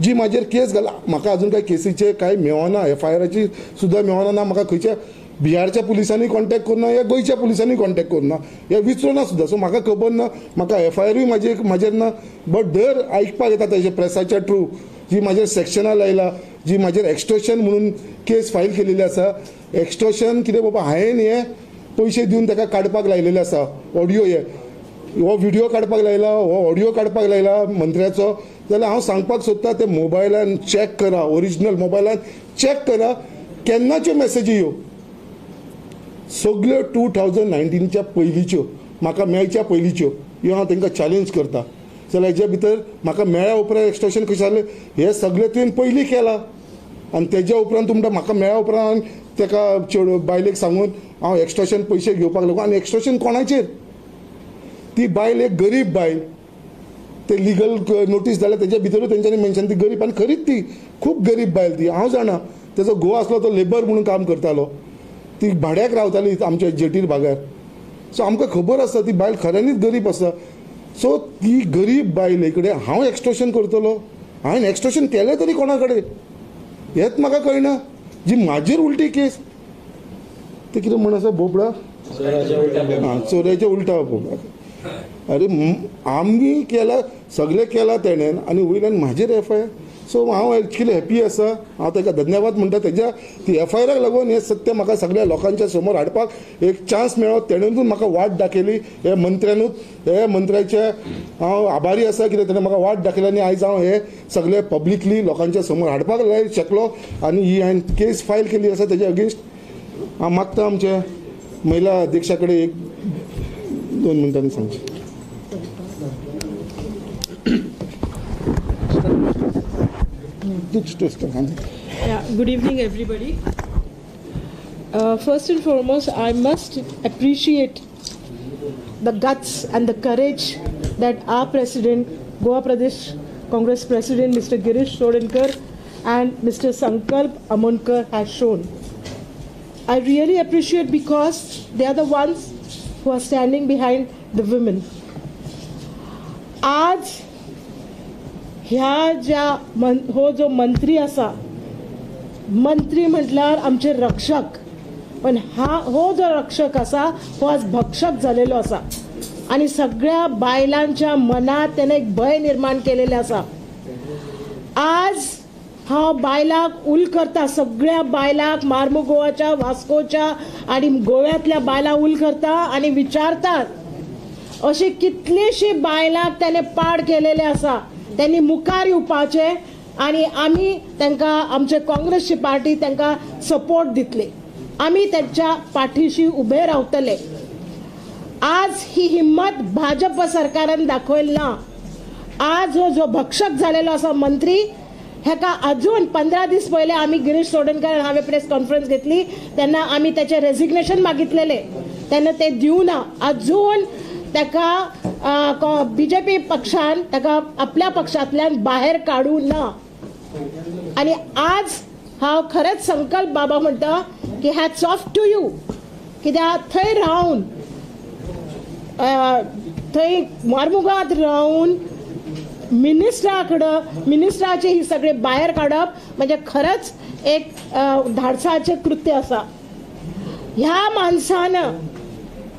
जी म्हाजेर केस घाला, म्हाका अजून कांय केसीचे कांय मेळना, एफ I आराची सुद्दां मेळना ना म्हाका खंयच्या, बिहारच्या पुलिसांनी कॉन्टॅक्ट करूं ना या गोंयच्या पुलिसांनी कॉन्टॅक्ट करूं ना हे विचारूं ना सुद्दां. सो म्हाका खबर ना, म्हाका एफआयआरूय म्हाजेर ना, बट दर आयकपाक येता तेजे प्रेसाच्या ट्रू जी म्हाजेर सेक्शनां लायला, जी म्हाजेर एक्स्टोशन म्हणून केस फायल केलेली आसा. एक्स्टोशन कितें बाबा, हांवें हे पयशे दिवन ताका काडपाक लायलेले आसा ऑडियो, हे हो व्हिडियो काडपाक लायला, हो ऑडियो काडपाक लायला मंत्र्याचो. जाल्यार हांव सांगपाक सोदता ते मोबायलान चॅक करा, ओरिजिनल मोबायलान चॅक करा केन्नाच्यो मॅसेजी ह्यो सगल्यो 2019च्या पयलींच्यो, म्हाका मेळच्या पयलींच्यो ह्यो हांव तांकां चॅलेंज करता. जाल्यार हेज्या भितर म्हाका मेळ्या उपरांत एक्स्टोशन कशें जालें हें सगळें तुवें पयलीं केलां आनी तेज्या उपरांत तूं म्हणटा म्हाका मेळ्या उपरांत ताका चेडो बायलेक सांगून हांव एक्स्टोशन पयशे घेवपाक लागलो. आनी एक्स्टोशन कोणाचेर? ती बायल एक गरीब बायल, ते लिगल नोटीस जाल्यार तेज्या भितरूय तेंच्यांनी मेन्शन ती गरीब, आनी खरीच ती खूब गरीब बायल ती, हांव जाणा. तेजो घोव आसलो तो लेबर म्हणून काम करतालो, ती भाड्याक रावताली आमच्या जेटीर भागार. सो आमकां खबर आसा ती बायल खऱ्यांनीच गरीब आसा. सो ती गरीब बायले कडेन हांव एक्स्टोशन करतलो? हांवें एक्स्टोशन केलें तरी कोणा कडेन हेंच म्हाका कळना. जी म्हाजेर उल्टी केस ते कितें म्हण आसा बोबडा, आं चोरयाच्या उल्टा बोबडा. अरे आमी केला सगळें केलां तेणेन आनी वयल्यान म्हाजेर एफआयआर. सो हांव एक्चुअली हॅपी आसा, हांव ताका धन्यवाद म्हणटा. तेज्या ती एफआयआराक लागून हें सत्य म्हाका सगळ्या लोकांच्या समोर हाडपाक एक चान्स मेळ्ळो. तेणेनूच म्हाका वाट दाखयली, हे मंत्र्यानूच, हे मंत्र्याचे हांव आभारी आसा कित्याक तेणें म्हाका वाट दाखयली आनी आयज हांव हे सगळे पब्लिकली लोकांच्या समोर हाडपाक शकलो. आनी ही हांवें केस फायल केली आसा तेज्या अगेन्स्ट. हांव मागता आमच्या महिला अध्यक्षा कडेन एक 2 मिनटांनी सांगचें. Yeah, good evening everybody. First and foremost, I must appreciate the guts and the courage that our president, Goa Pradesh Congress President Mr. Girish Chodankar and Mr. Sankalp Amonkar has shown. I really appreciate because they are the ones who are standing behind the women. आज ह्या ज्या हो जो मंत्री आसा, मंत्री म्हटल्यार आमचे रक्षक, पण हा हो जो रक्षक आसा हो आज भक्षक जालेलो आसा आनी सगळ्या बायलांच्या मनात त्याने एक भंय निर्माण केलेले आसा. आज हांव बायलांक उल करता, सगळ्या बायलांक मार्मुगोवाच्या, वास्कोच्या आनी गोव्यांतल्या बायलां उल करता आनी विचारतात अशी कितलीशी बायलांक त्याने पाड केलेले आसा. त्यांनी मुखार येवपाचें आनी आमी तांकां आमचे काँग्रेसची पार्टी तांकां सपोर्ट दितली, आमी तांच्या पाठीशी उबे रावतले. आज ही हिम्मत भाजप सरकारान दाखयली ना. आज हो जो भक्षक जालेलो आसा मंत्री, हेका अजून 15 दीस पयले आमी गिरीश चोडणकर हांवें प्रेस कॉन्फरन्स घेतली तेन्ना आमी तेचें रेजिग्नेशन मागितलेलें, तेन्ना तें दिवना. अजून ताका बीजेपी पक्षान ताका आपल्या पक्षांतल्यान भायर काडूं ना. आनी आज हांव खरेंच संकल्प बाबा म्हणटा की हॅट्स ऑफ टू you, कित्याक थंय रावन थंय मार्मुगांत रावन मिनिस्टरा कडेन मिनिस्टराचे ही सगळे भायर काडप म्हणजे खरेंच एक धाडसाचें कृत्य आसा. ह्या माणसान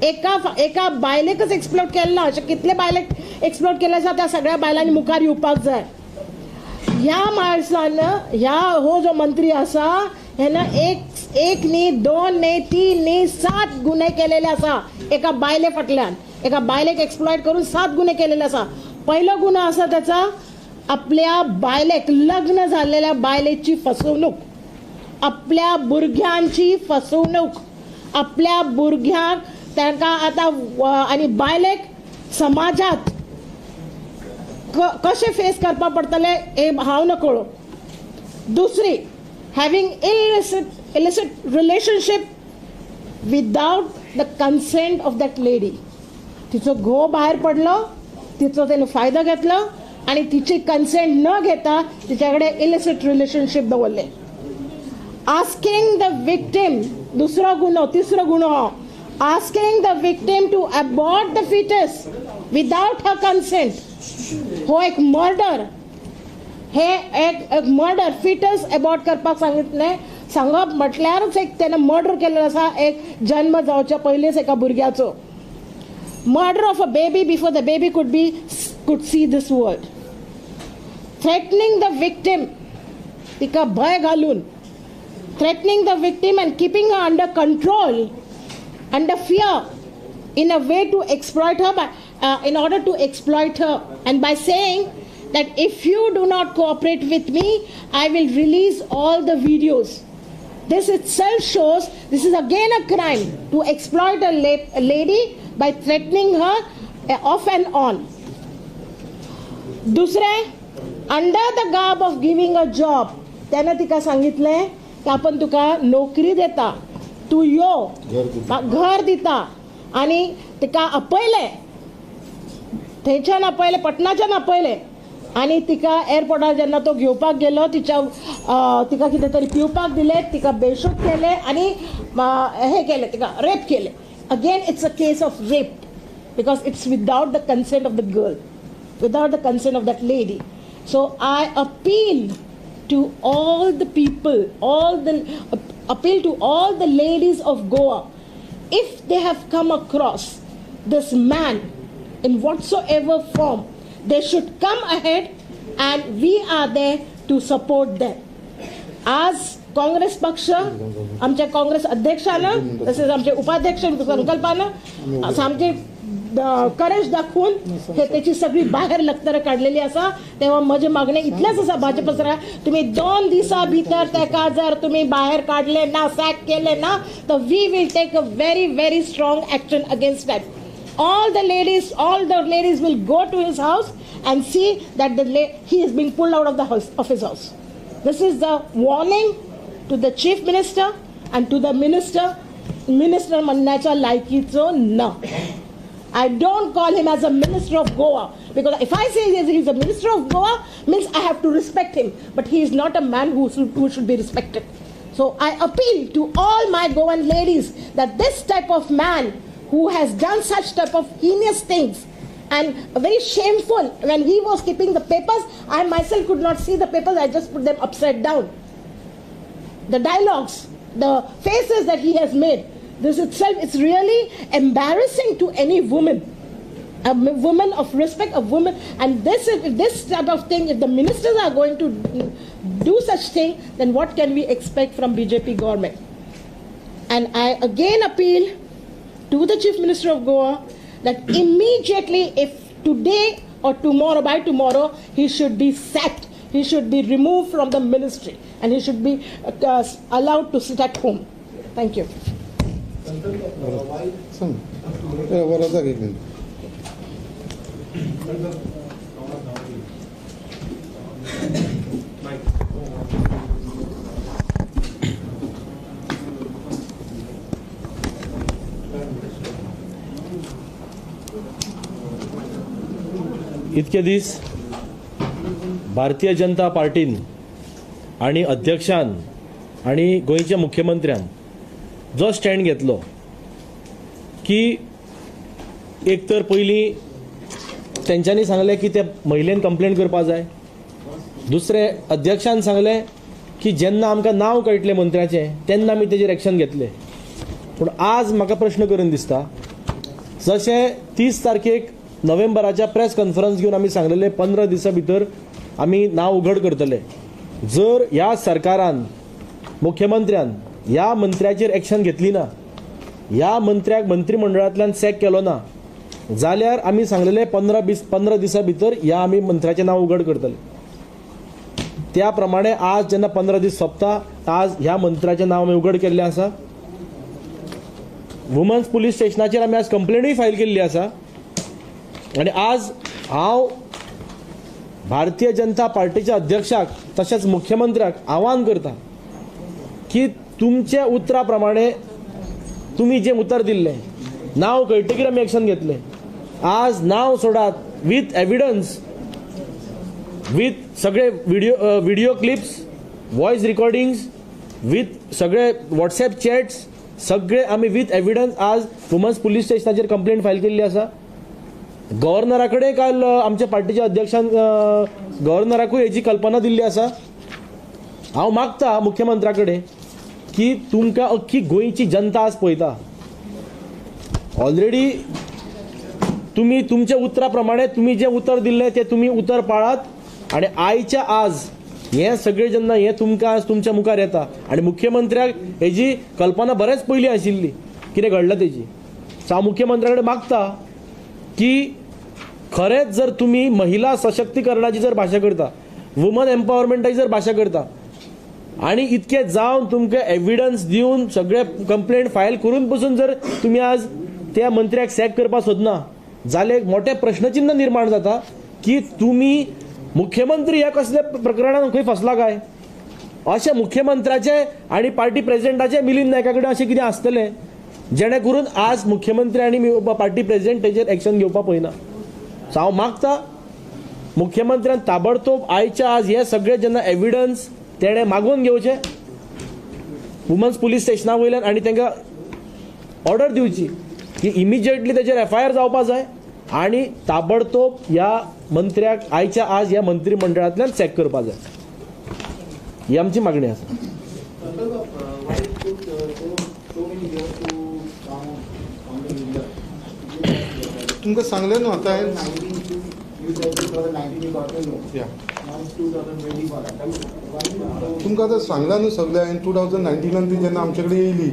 एका एका बायलेकच एक्सप्लोट केलें ना, अशें कितले बायलेक एक्सप्लोट केलें आसा त्या सगळ्या बायलांनी मुखार येवपाक जाय. ह्या माणसान ह्या हो जो मंत्री आसा हेनं एक एक न्ही, 2 न्ही, 3 न्ही, 7 गुन्हे केलेले आसा एका बायले फाटल्यान. एका बायलेक एक्सप्लॉयट करून 7 गुन्हे केलेले आसा. पहिलो गुन्हो आसा त्याचा आपल्या बायलेक, लग्न झालेल्या बायलेची फसवणूक, आपल्या भुरग्यांची फसवणूक, आपल्या भुरग्यांक तांकां आतां आनी बायलेक समाजात कशें फेस करपाक पडटलें हें हांव नकळो. दुसरी, having illicit relationship without the consent of that lady. तिचो घोव भायर पडलो, तिचो तेणें फायदो घेतलो आनी तिची कन्सेंट न घेता तिच्या कडेन इलिसीट रिलेशनशीप दवरलें. आस्किंग the victim, दुसरो गुन्हो, तिसरो गुन्हो हो, asking the victim to abort the fetus without her consent, हो एक मर्डर. हे एक मर्डर, फिटस एबॉर्ट करपाक सांगितलें, सांगप म्हटल्यारच एक तेणें मर्डर केल्लो आसा, एक जन्म जावच्या पयलींच एका भुरग्याचो. Murder of a baby before the baby could see this world. Threatening the victim, तिका भंय घालून, threatening the victim and keeping her under control, under fear, in a way to exploit her, in order to exploit her, and by saying that if you do not cooperate with me, I will release all the videos. This itself shows this is again a crime to exploit a lady by threatening her off and on. दुसरे, under the garb of giving a job, त्याने तिका सांगितलें की आपण तुका नोकरी देता, तू यो, घर दिता, आनी तिका आपयलें, थंयच्यान आपयलें, पटनाच्यान आपयलें, आनी तिका एअरपोर्टार जेन्ना तो घेवपाक गेलो, तिच्या तिका कितें तरी पिवपाक दिलें, तिका बेशुद्ध केलें आनी हें केलें, तिका रेप केलें. Again it's a case of rape because it's without the consent of the girl, without the consent of that lady. So I appeal to all the people, appeal to all the ladies of Goa, if they have come across this man in whatsoever form, they should come ahead and we are there to support them. आज काँग्रेस पक्ष, आमच्या काँग्रेस अध्यक्षानं तसेच आमचे उपाध्यक्ष संकल्पानं सामके करेज दाखवून हे त्याची सगळी बाहेर लक्तर काडलेली आसा. तेव्हा म्हजे मागणे इतलेच आसा भाजप सरकार, तुम्ही 2 दिसा भितर तेका जर तुम्ही बाहेर काडले ना, सॅक केले ना, तर we will take a very very strong action against that. All the ladies will go to his house and see that he is being pulled out of the house, of his house. This is the warning to the chief minister and to the minister. Minister म्हणण्याच्या लायकीचो ना. I don't call him as a minister of Goa, because if I say he is a minister of Goa, means I have to respect him. But he is not a man who should be respected. So I appeal to all my Goan ladies that this type of man who has done such type of heinous things and very shameful, when he was keeping the papers, I myself could not see the papers, I just put them upside down. The dialogues, the faces that he has made, this itself is really embarrassing to any woman, a woman of respect, a woman. And this, if this type of thing, if the ministers are going to do such thing, then what can we expect from BJP government? And I again appeal to the Chief Minister of Goa that immediately, if today or tomorrow, by tomorrow, he should be sacked, he should be removed from the ministry, and he should be allowed to sit at home. Thank you. इतके दीस भारतीय जनता पार्टीन आनी अध्यक्षान आनी गोंयच्या मुख्यमंत्र्यान जो स्टँड घेतलो की एक तर पयलीं तेंच्यांनी सांगलें की त्या महिलेन कंप्लेन करपा जाय, दुसरें अध्यक्षान सांगलें की जेन्ना आमकां नांव कळटलें मंत्र्याचें तेन्ना आमी तेजेर एक्शन घेतले. पूण आज म्हाका प्रश्न करून दिसता, जशें 30 तारखेक नोव्हेंबराच्या प्रेस कॉन्फरन्स घेवन आमी सांगलेले 15 दिसां भितर आमी नांव उघड करतले, जर ह्या सरकारान मुख्यमंत्र्यान ह्या मंत्र्याचेर एक्शन घेतली ना, ह्या मंत्र्याक मंत्रिमंडळांतल्यान सॅक केलो ना, जाल्यार आमी सांगलेले 15 दिसां भितर ह्या आमी मंत्र्याचें नांव उघड करतले. त्या प्रमाणे आज जेन्ना 15 दीस सोंपता, आज ह्या मंत्र्याचें नांव आमी उघड केल्लें आसा. वुमन्स पुलीस स्टेशनाचेर आमी आज कंप्लेनूय फायल केल्ली आसा. आनी आज हांव भारतीय जनता पार्टीच्या अध्यक्षाक तशेंच मुख्यमंत्र्याक आव्हान करता की तुमच्या उतरा प्रमाणे तुमी जें उतर दिल्लें, नांव कळटकीर आमी एक्शन घेतलें, आज नांव सोडात, वीथ एविडन्स, वीथ सगळे video clips, voice recordings, with सगळे वॉट्सएप चॅट्स, सगळे आमी वीथ एविडन्स आज वुमन्स पुलीस स्टेशनाचेर कंप्लेन फायल केल्ली आसा. गव्हर्नरा कडेन काल आमच्या पार्टीच्या अध्यक्षान गव्हर्नराकूय हेजी कल्पना दिल्ली आसा. हांव मागता मुख्यमंत्र्या कडेन की तुमकां अख्खी गोंयची जनता आज पळयता. ऑलरेडी तुमी तुमच्या उतरा प्रमाणे तुमी जें उतर दिल्लें तें तुमी उतर पाळात आनी आयच्या आज हें सगळें जेन्ना हें तुमकां आज तुमच्या मुखार येता आनी मुख्यमंत्र्याक हेजी कल्पना बरेंच पयलीं आशिल्ली कितें घडलां तेजी. सो हांव मुख्यमंत्र्या कडेन मागता की खरेंच जर तुमी महिला सशक्तीकरणाची जर भाशा करता, वुमन एम्पावरमेंटाची जर भाशा करता आनी इतकें जावन तुमकां एविडन्स दिवन सगळे कंप्लेंट फायल करून पसून जर तुमी आज त्या मंत्र्याक सॅक करपाक सोदना जाल्यार एक मोठें प्रश्नचिन्ह निर्माण जाता की तुमी मुख्यमंत्री ह्या कसल्या प्रकरणान खंय फसला काय? अशें मुख्यमंत्र्याचे आनी पार्टी प्रेजिडेंटाचे मिलिंद नायका कडेन अशें कितें आसतलें जेणे करून आज मुख्यमंत्री आनी पार्टी प्रेजिडेंट तेजेर एक्शन घेवपाक पळयना. सो हांव मागता मुख्यमंत्र्यान ताबडतोब आयच्या आज हे सगळे जेन्ना एविडन्स तेणें मागोवन घेवचे वुमन्स पुलीस स्टेशना वयल्यान आनी तांकां ऑर्डर दिवची की इमिजिएटली तेजेर एफआयआर जावपा जाय आनी ताबडतोब ह्या मंत्र्याक आयच्या आज ह्या मंत्रीमंडळांतल्यान सॅक करपा जाय, ही आमची मागणी आसा. तुमकां सांगलें न्हू आतां तुमकां आतां सांगलां न्हू सगळें. हांवें 2019 ती जेन्ना आमचे कडेन येयली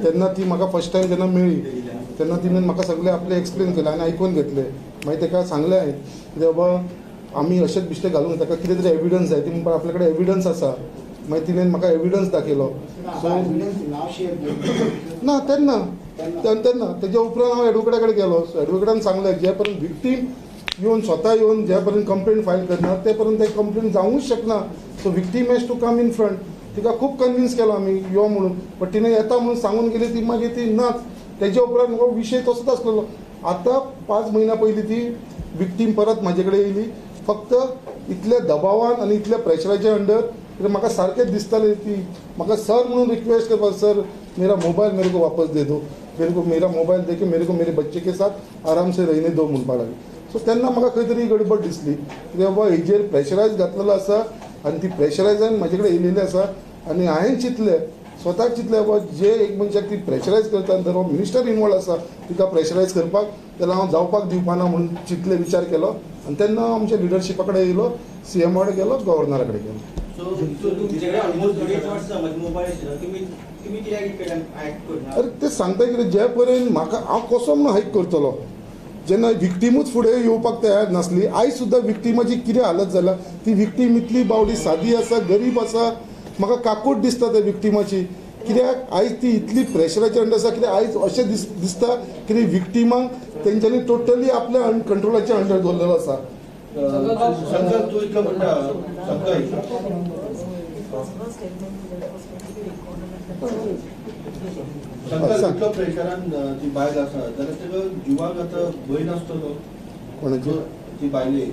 तेन्ना ती म्हाका फर्स्ट टायम जेन्ना मेळ्ळी तेन्ना तिणें म्हाका सगळें आपलें एक्सप्लेन केलें आनी आयकून घेतलें. मागीर ताका सांगलें हांवें कितें बाबा आमी अशेंच बिश्टें घालूंक ताका कितें तरी एविडन्स जाय, ती म्हणपाक आपल्या कडेन एविडन्स आसा. मागीर तिणें म्हाका एविडन्स दाखयलो. सो ना तेन्ना तेन्ना तेज्या उपरांत हांव एडवोकेटा कडेन गेलो. सो एडवोकेटान सांगलें जे पर्यंत विक्टीम येवन स्वता येवन जे पर्यंत कंप्लेंट फायल करना ते पर्यंत ते कंप्लेंट जावूंक शकना. So victim has to come in front. तिका खूब कन्विन्स केलो आमी यो म्हणून, बट तिणें येता म्हणून सांगून गेली ती मागीर ती नाच. तेज्या उपरांत हो विशय तसोच आसलेलो. आतां 5 म्हयन्या पयलीं ती विक्टीम परत म्हाजे कडेन येयली, फक्त इतल्या दबावान आनी इतल्या प्रेशराच्या अंडर कित्याक म्हाका सारकें दिसतालें ती म्हाका सर म्हणून रिक्वेस्ट करपाक, सर मेरा मोबायल मेरे को वापस दे दो, मेरे को मेरा मोबायल दे के मेरे को मेरे बच्चे के साथ आराम से रहने दो म्हणपाक लागली. सो तेन्ना म्हाका खंय तरी गडबड दिसली कित्याक बाबा हेजेर प्रेशरायज घातलेलो आसा आनी ती प्रेशरायजान म्हाजे कडेन येयलेली आसा आनी हांवें चिंतलें स्वताक चिंतलें बाबा जे एक मनशाक ती प्रेशरायज करता आनी जर हो मिनिस्टर इनवॉल्व आसा तिका प्रेशरायज करपाक जाल्यार हांव जावपाक दिवपाना म्हणून चिंतलें, विचार केलो आनी तेन्ना आमच्या लिडरशिपा कडेन येयलो, सीएमा कडेन गेलो, गव्हर्नरा कडेन गेलो. अरे ते सांगता कितें जे पर्यंत म्हाका हांव कसो म्हणून हायक करतलो जेन्ना विक्टीमूच फुडें येवपाक तयार नासली. आयज सुद्दां विक्टिमाची कितें हालत जाल्या, ती विक्टीम इतली बावडी सादी आसा, गरीब आसा, म्हाका काकूट दिसता त्या विक्टिमाची. कित्याक आयज ती इतली प्रेशराच्या अंडर आसा कित्याक आयज अशें दिसता की विक्टिमांक तेंच्यांनी टोटली आपल्या कंट्रोलाच्या अंडर दवरलेलो आसा. इतलो प्रेशरान ती बायल आसा जाल्यार तेजो जिवाक आतां भंय नासतलो, कोणाची ती बायले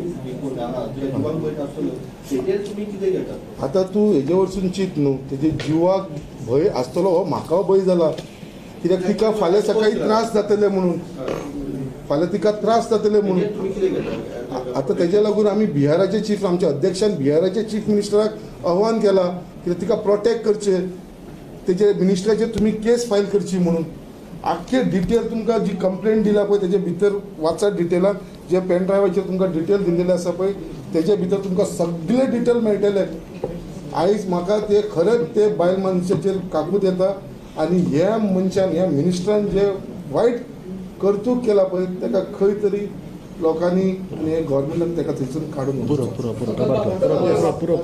कोण आहा तिका जिवाक भंय नासतलो, तेजेर तुमी कितें घेतात? आतां तूं हेजे वरसून चिंत न्हू, तेजे जिवाक भंय आसतलो हो म्हाका भंय जाला कित्याक तिका फाल्यां सकाळी त्रास जातले म्हणून, फाल्यां तिका त्रास जातले म्हणून. आतां तेज्या लागून आमी बिहाराचे चीफ, आमच्या अध्यक्षान बिहाराचे चीफ मिनिस्टराक आव्हान केलां कित्याक तिका प्रोटेक्ट करचें, तेजे मिनिस्टराचेर तुमी केस फायल करची म्हणून. आख्खे डिटेल तुमकां जी कंप्लेंट दिला पळय तेजे भितर वाचात डिटेलान, जे पेन ड्रायव्हाचेर तुमकां डिटेल दिल्लेले आसा पळय तेजे भितर तुमकां सगळे डिटेल मेळटले. आयज म्हाका ते खरेंच ते बायल मनशाचेर काकूत येता आनी ह्या मनशान ह्या मिनिस्टरान जे वायट कर्तूक केलां पळय ताका खंय तरी लोकांनी आनी हे गव्हर्मेंटान ताका थंयसून काडून.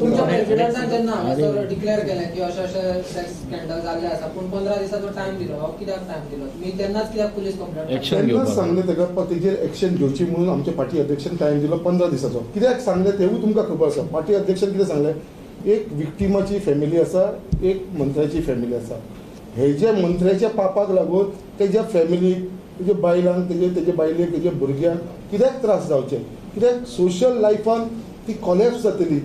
तुमच्या प्रेसिडेंटान जेन्ना हांगासर डिक्लेअर केलें की अशें अशें सेक्स स्कॅन्डल जाल्लें आसा, पूण 15 दिसाचो टायम दिलो, हो कित्याक टायम दिलो? तुमी तेन्नाच कित्याक पुलीस कंप्लेंट तेन्नाच सांगलें ताका तेजेर एक्शन घेवची म्हणून आमच्या पार्टी अध्यक्षान टायम दिलो 15 दिसाचो. कित्याक सांगलें तेवूय तुमकां खबर आसा. पार्टी अध्यक्षान कितें सांगलें, एक विक्टिमाची फॅमिली आसा, एक मंत्र्याची फॅमिली आसा, हे जे मंत्र्याच्या पापाक लागून तेज्या फॅमिलीक, तेजे बायलांक, तेजे तेजे बायलेक, तेजे भुरग्यांक कित्याक त्रास जावचे, कित्याक सोशल लायफान ती कॉलॅप्स जातली.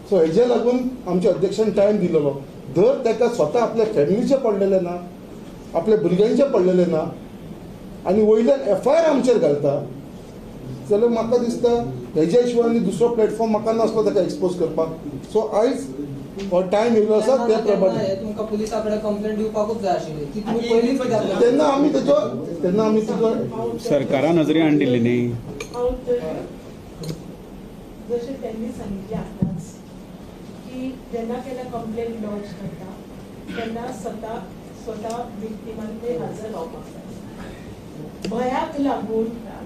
सो हेजे लागून आमच्या अध्यक्षान टायम दिलेलो. जर ताका स्वता आपल्या फॅमिलीचें पडलेलें ना, आपल्या भुरग्यांचें पडलेलें ना आनी वयल्यान एफआयआर आमचेर घालता जाल्यार म्हाका दिसता हेज्या शिवाय आनी दुसरो प्लॅटफॉर्म म्हाका नासलो ताका एक्सपोज करपाक. सो आयज हो टायम येयलो आसा त्या प्रमाणे तुमकां पुलिसा कडेन कंप्लेंट दिवपाकूच जाय आशिल्ली ती तुमी पयलींच कित्याक तेन्ना आमी तेजो सरकारान नजरे हाडून दिल्ली न्ही. हांव तर जशें त्यांनी सांगितलें आतांच की जेन्ना केन्ना कंप्लेंट लॉन्च करता तेन्ना स्वता विक्टिमान ते हजर रावपाक जाय. भंयाक लागून,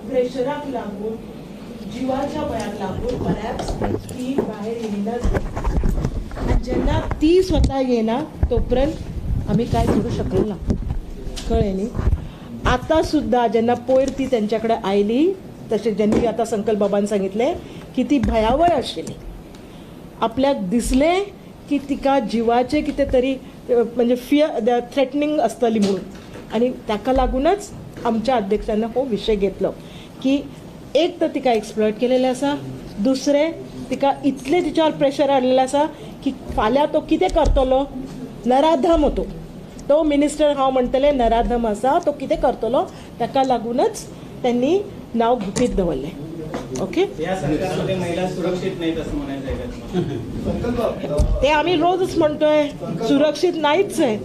प्रेशराक लागून, जिवाच्या भंयाक लागून बऱ्याच ती भायर येयना. आनी जेन्ना ती स्वता येना तोपर्यंत आमी कांय करूं शकना, कळ्ळें न्ही. आतां सुद्दां जेन्ना पयर ती तेंच्या कडेन आयली, तशें जेन्ना आतां संकल्प बाबान सांगितलें की ती भयावळ आशिल्ली, आपल्याक दिसलें की तिका जिवाचें कितें तरी म्हणजे फियर थ्रेटनिंग आसतली म्हणून, आनी ताका लागूनच आमच्या अध्यक्षान हो विशय घेतलो की एक तर तिका एक्सप्लॉयट केलेलें आसा, दुसरें तिका इतलें तिच्यावर प्रेशर हाडलेलें आसा की फाल्यां तो कितें करतलो, नराधम तो तो मिनिस्टर हांव म्हणटलें नराधम आसा, तो कितें करतलो, ताका लागूनच त्यांनी नाव गुपीत दवरलें. ओके, या सरकारमध्ये महिला सुरक्षित नाहीत असं म्हणायचं आहे का? ते आम्ही रोजच म्हणतोय, सुरक्षित नाहीच आहे,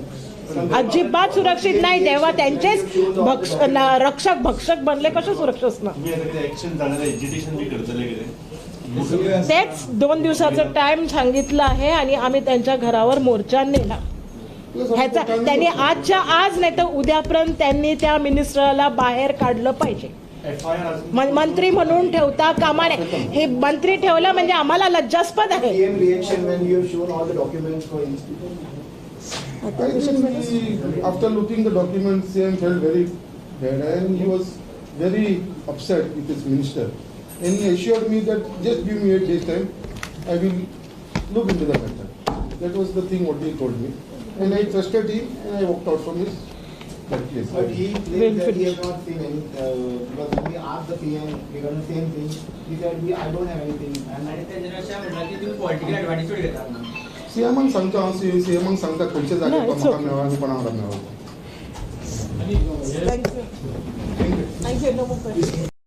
अजिबात सुरक्षित नाही. तेव्हा त्यांचेच रक्षक भक्षक बनले, कसे सुरक्षित असणार? तेच 2 दिवसाचं टाइम सांगितलं आहे आणि आम्ही त्यांच्या घरावर मोर्चा नेला. ह्याचा त्यांनी आजच्या आज नाही तर उद्यापर्यंत त्यांनी त्या मिनिस्टरला बाहेर काढलं पाहिजे. मंत्री म्हणून ठेवता कामा नये. हे मंत्री ठेवलं म्हणजे आम्हाला लज्जास्पद आहे. After looking the documents, CM felt very bad and he was very upset with his minister. And he assured me that just give me a day's time, I will look into the matter. That was the thing what he told me. And I trusted him and I walked out from his that place. But he claimed that he has not seen any, because when we asked the PM regarding the same thing, he said, I don't have anything. आणि त्यांनी अशें म्हणलां की तुमी पॉलिटिकल एडवांटेज घेता. सीएमाक सांगता हांव, सीएमाक सांगता खंयच्या जाग्यार म्हाका मेळ्ळा आनी कोणा वांगडा मेळ्ळा. Thank you. Thank you. No more questions.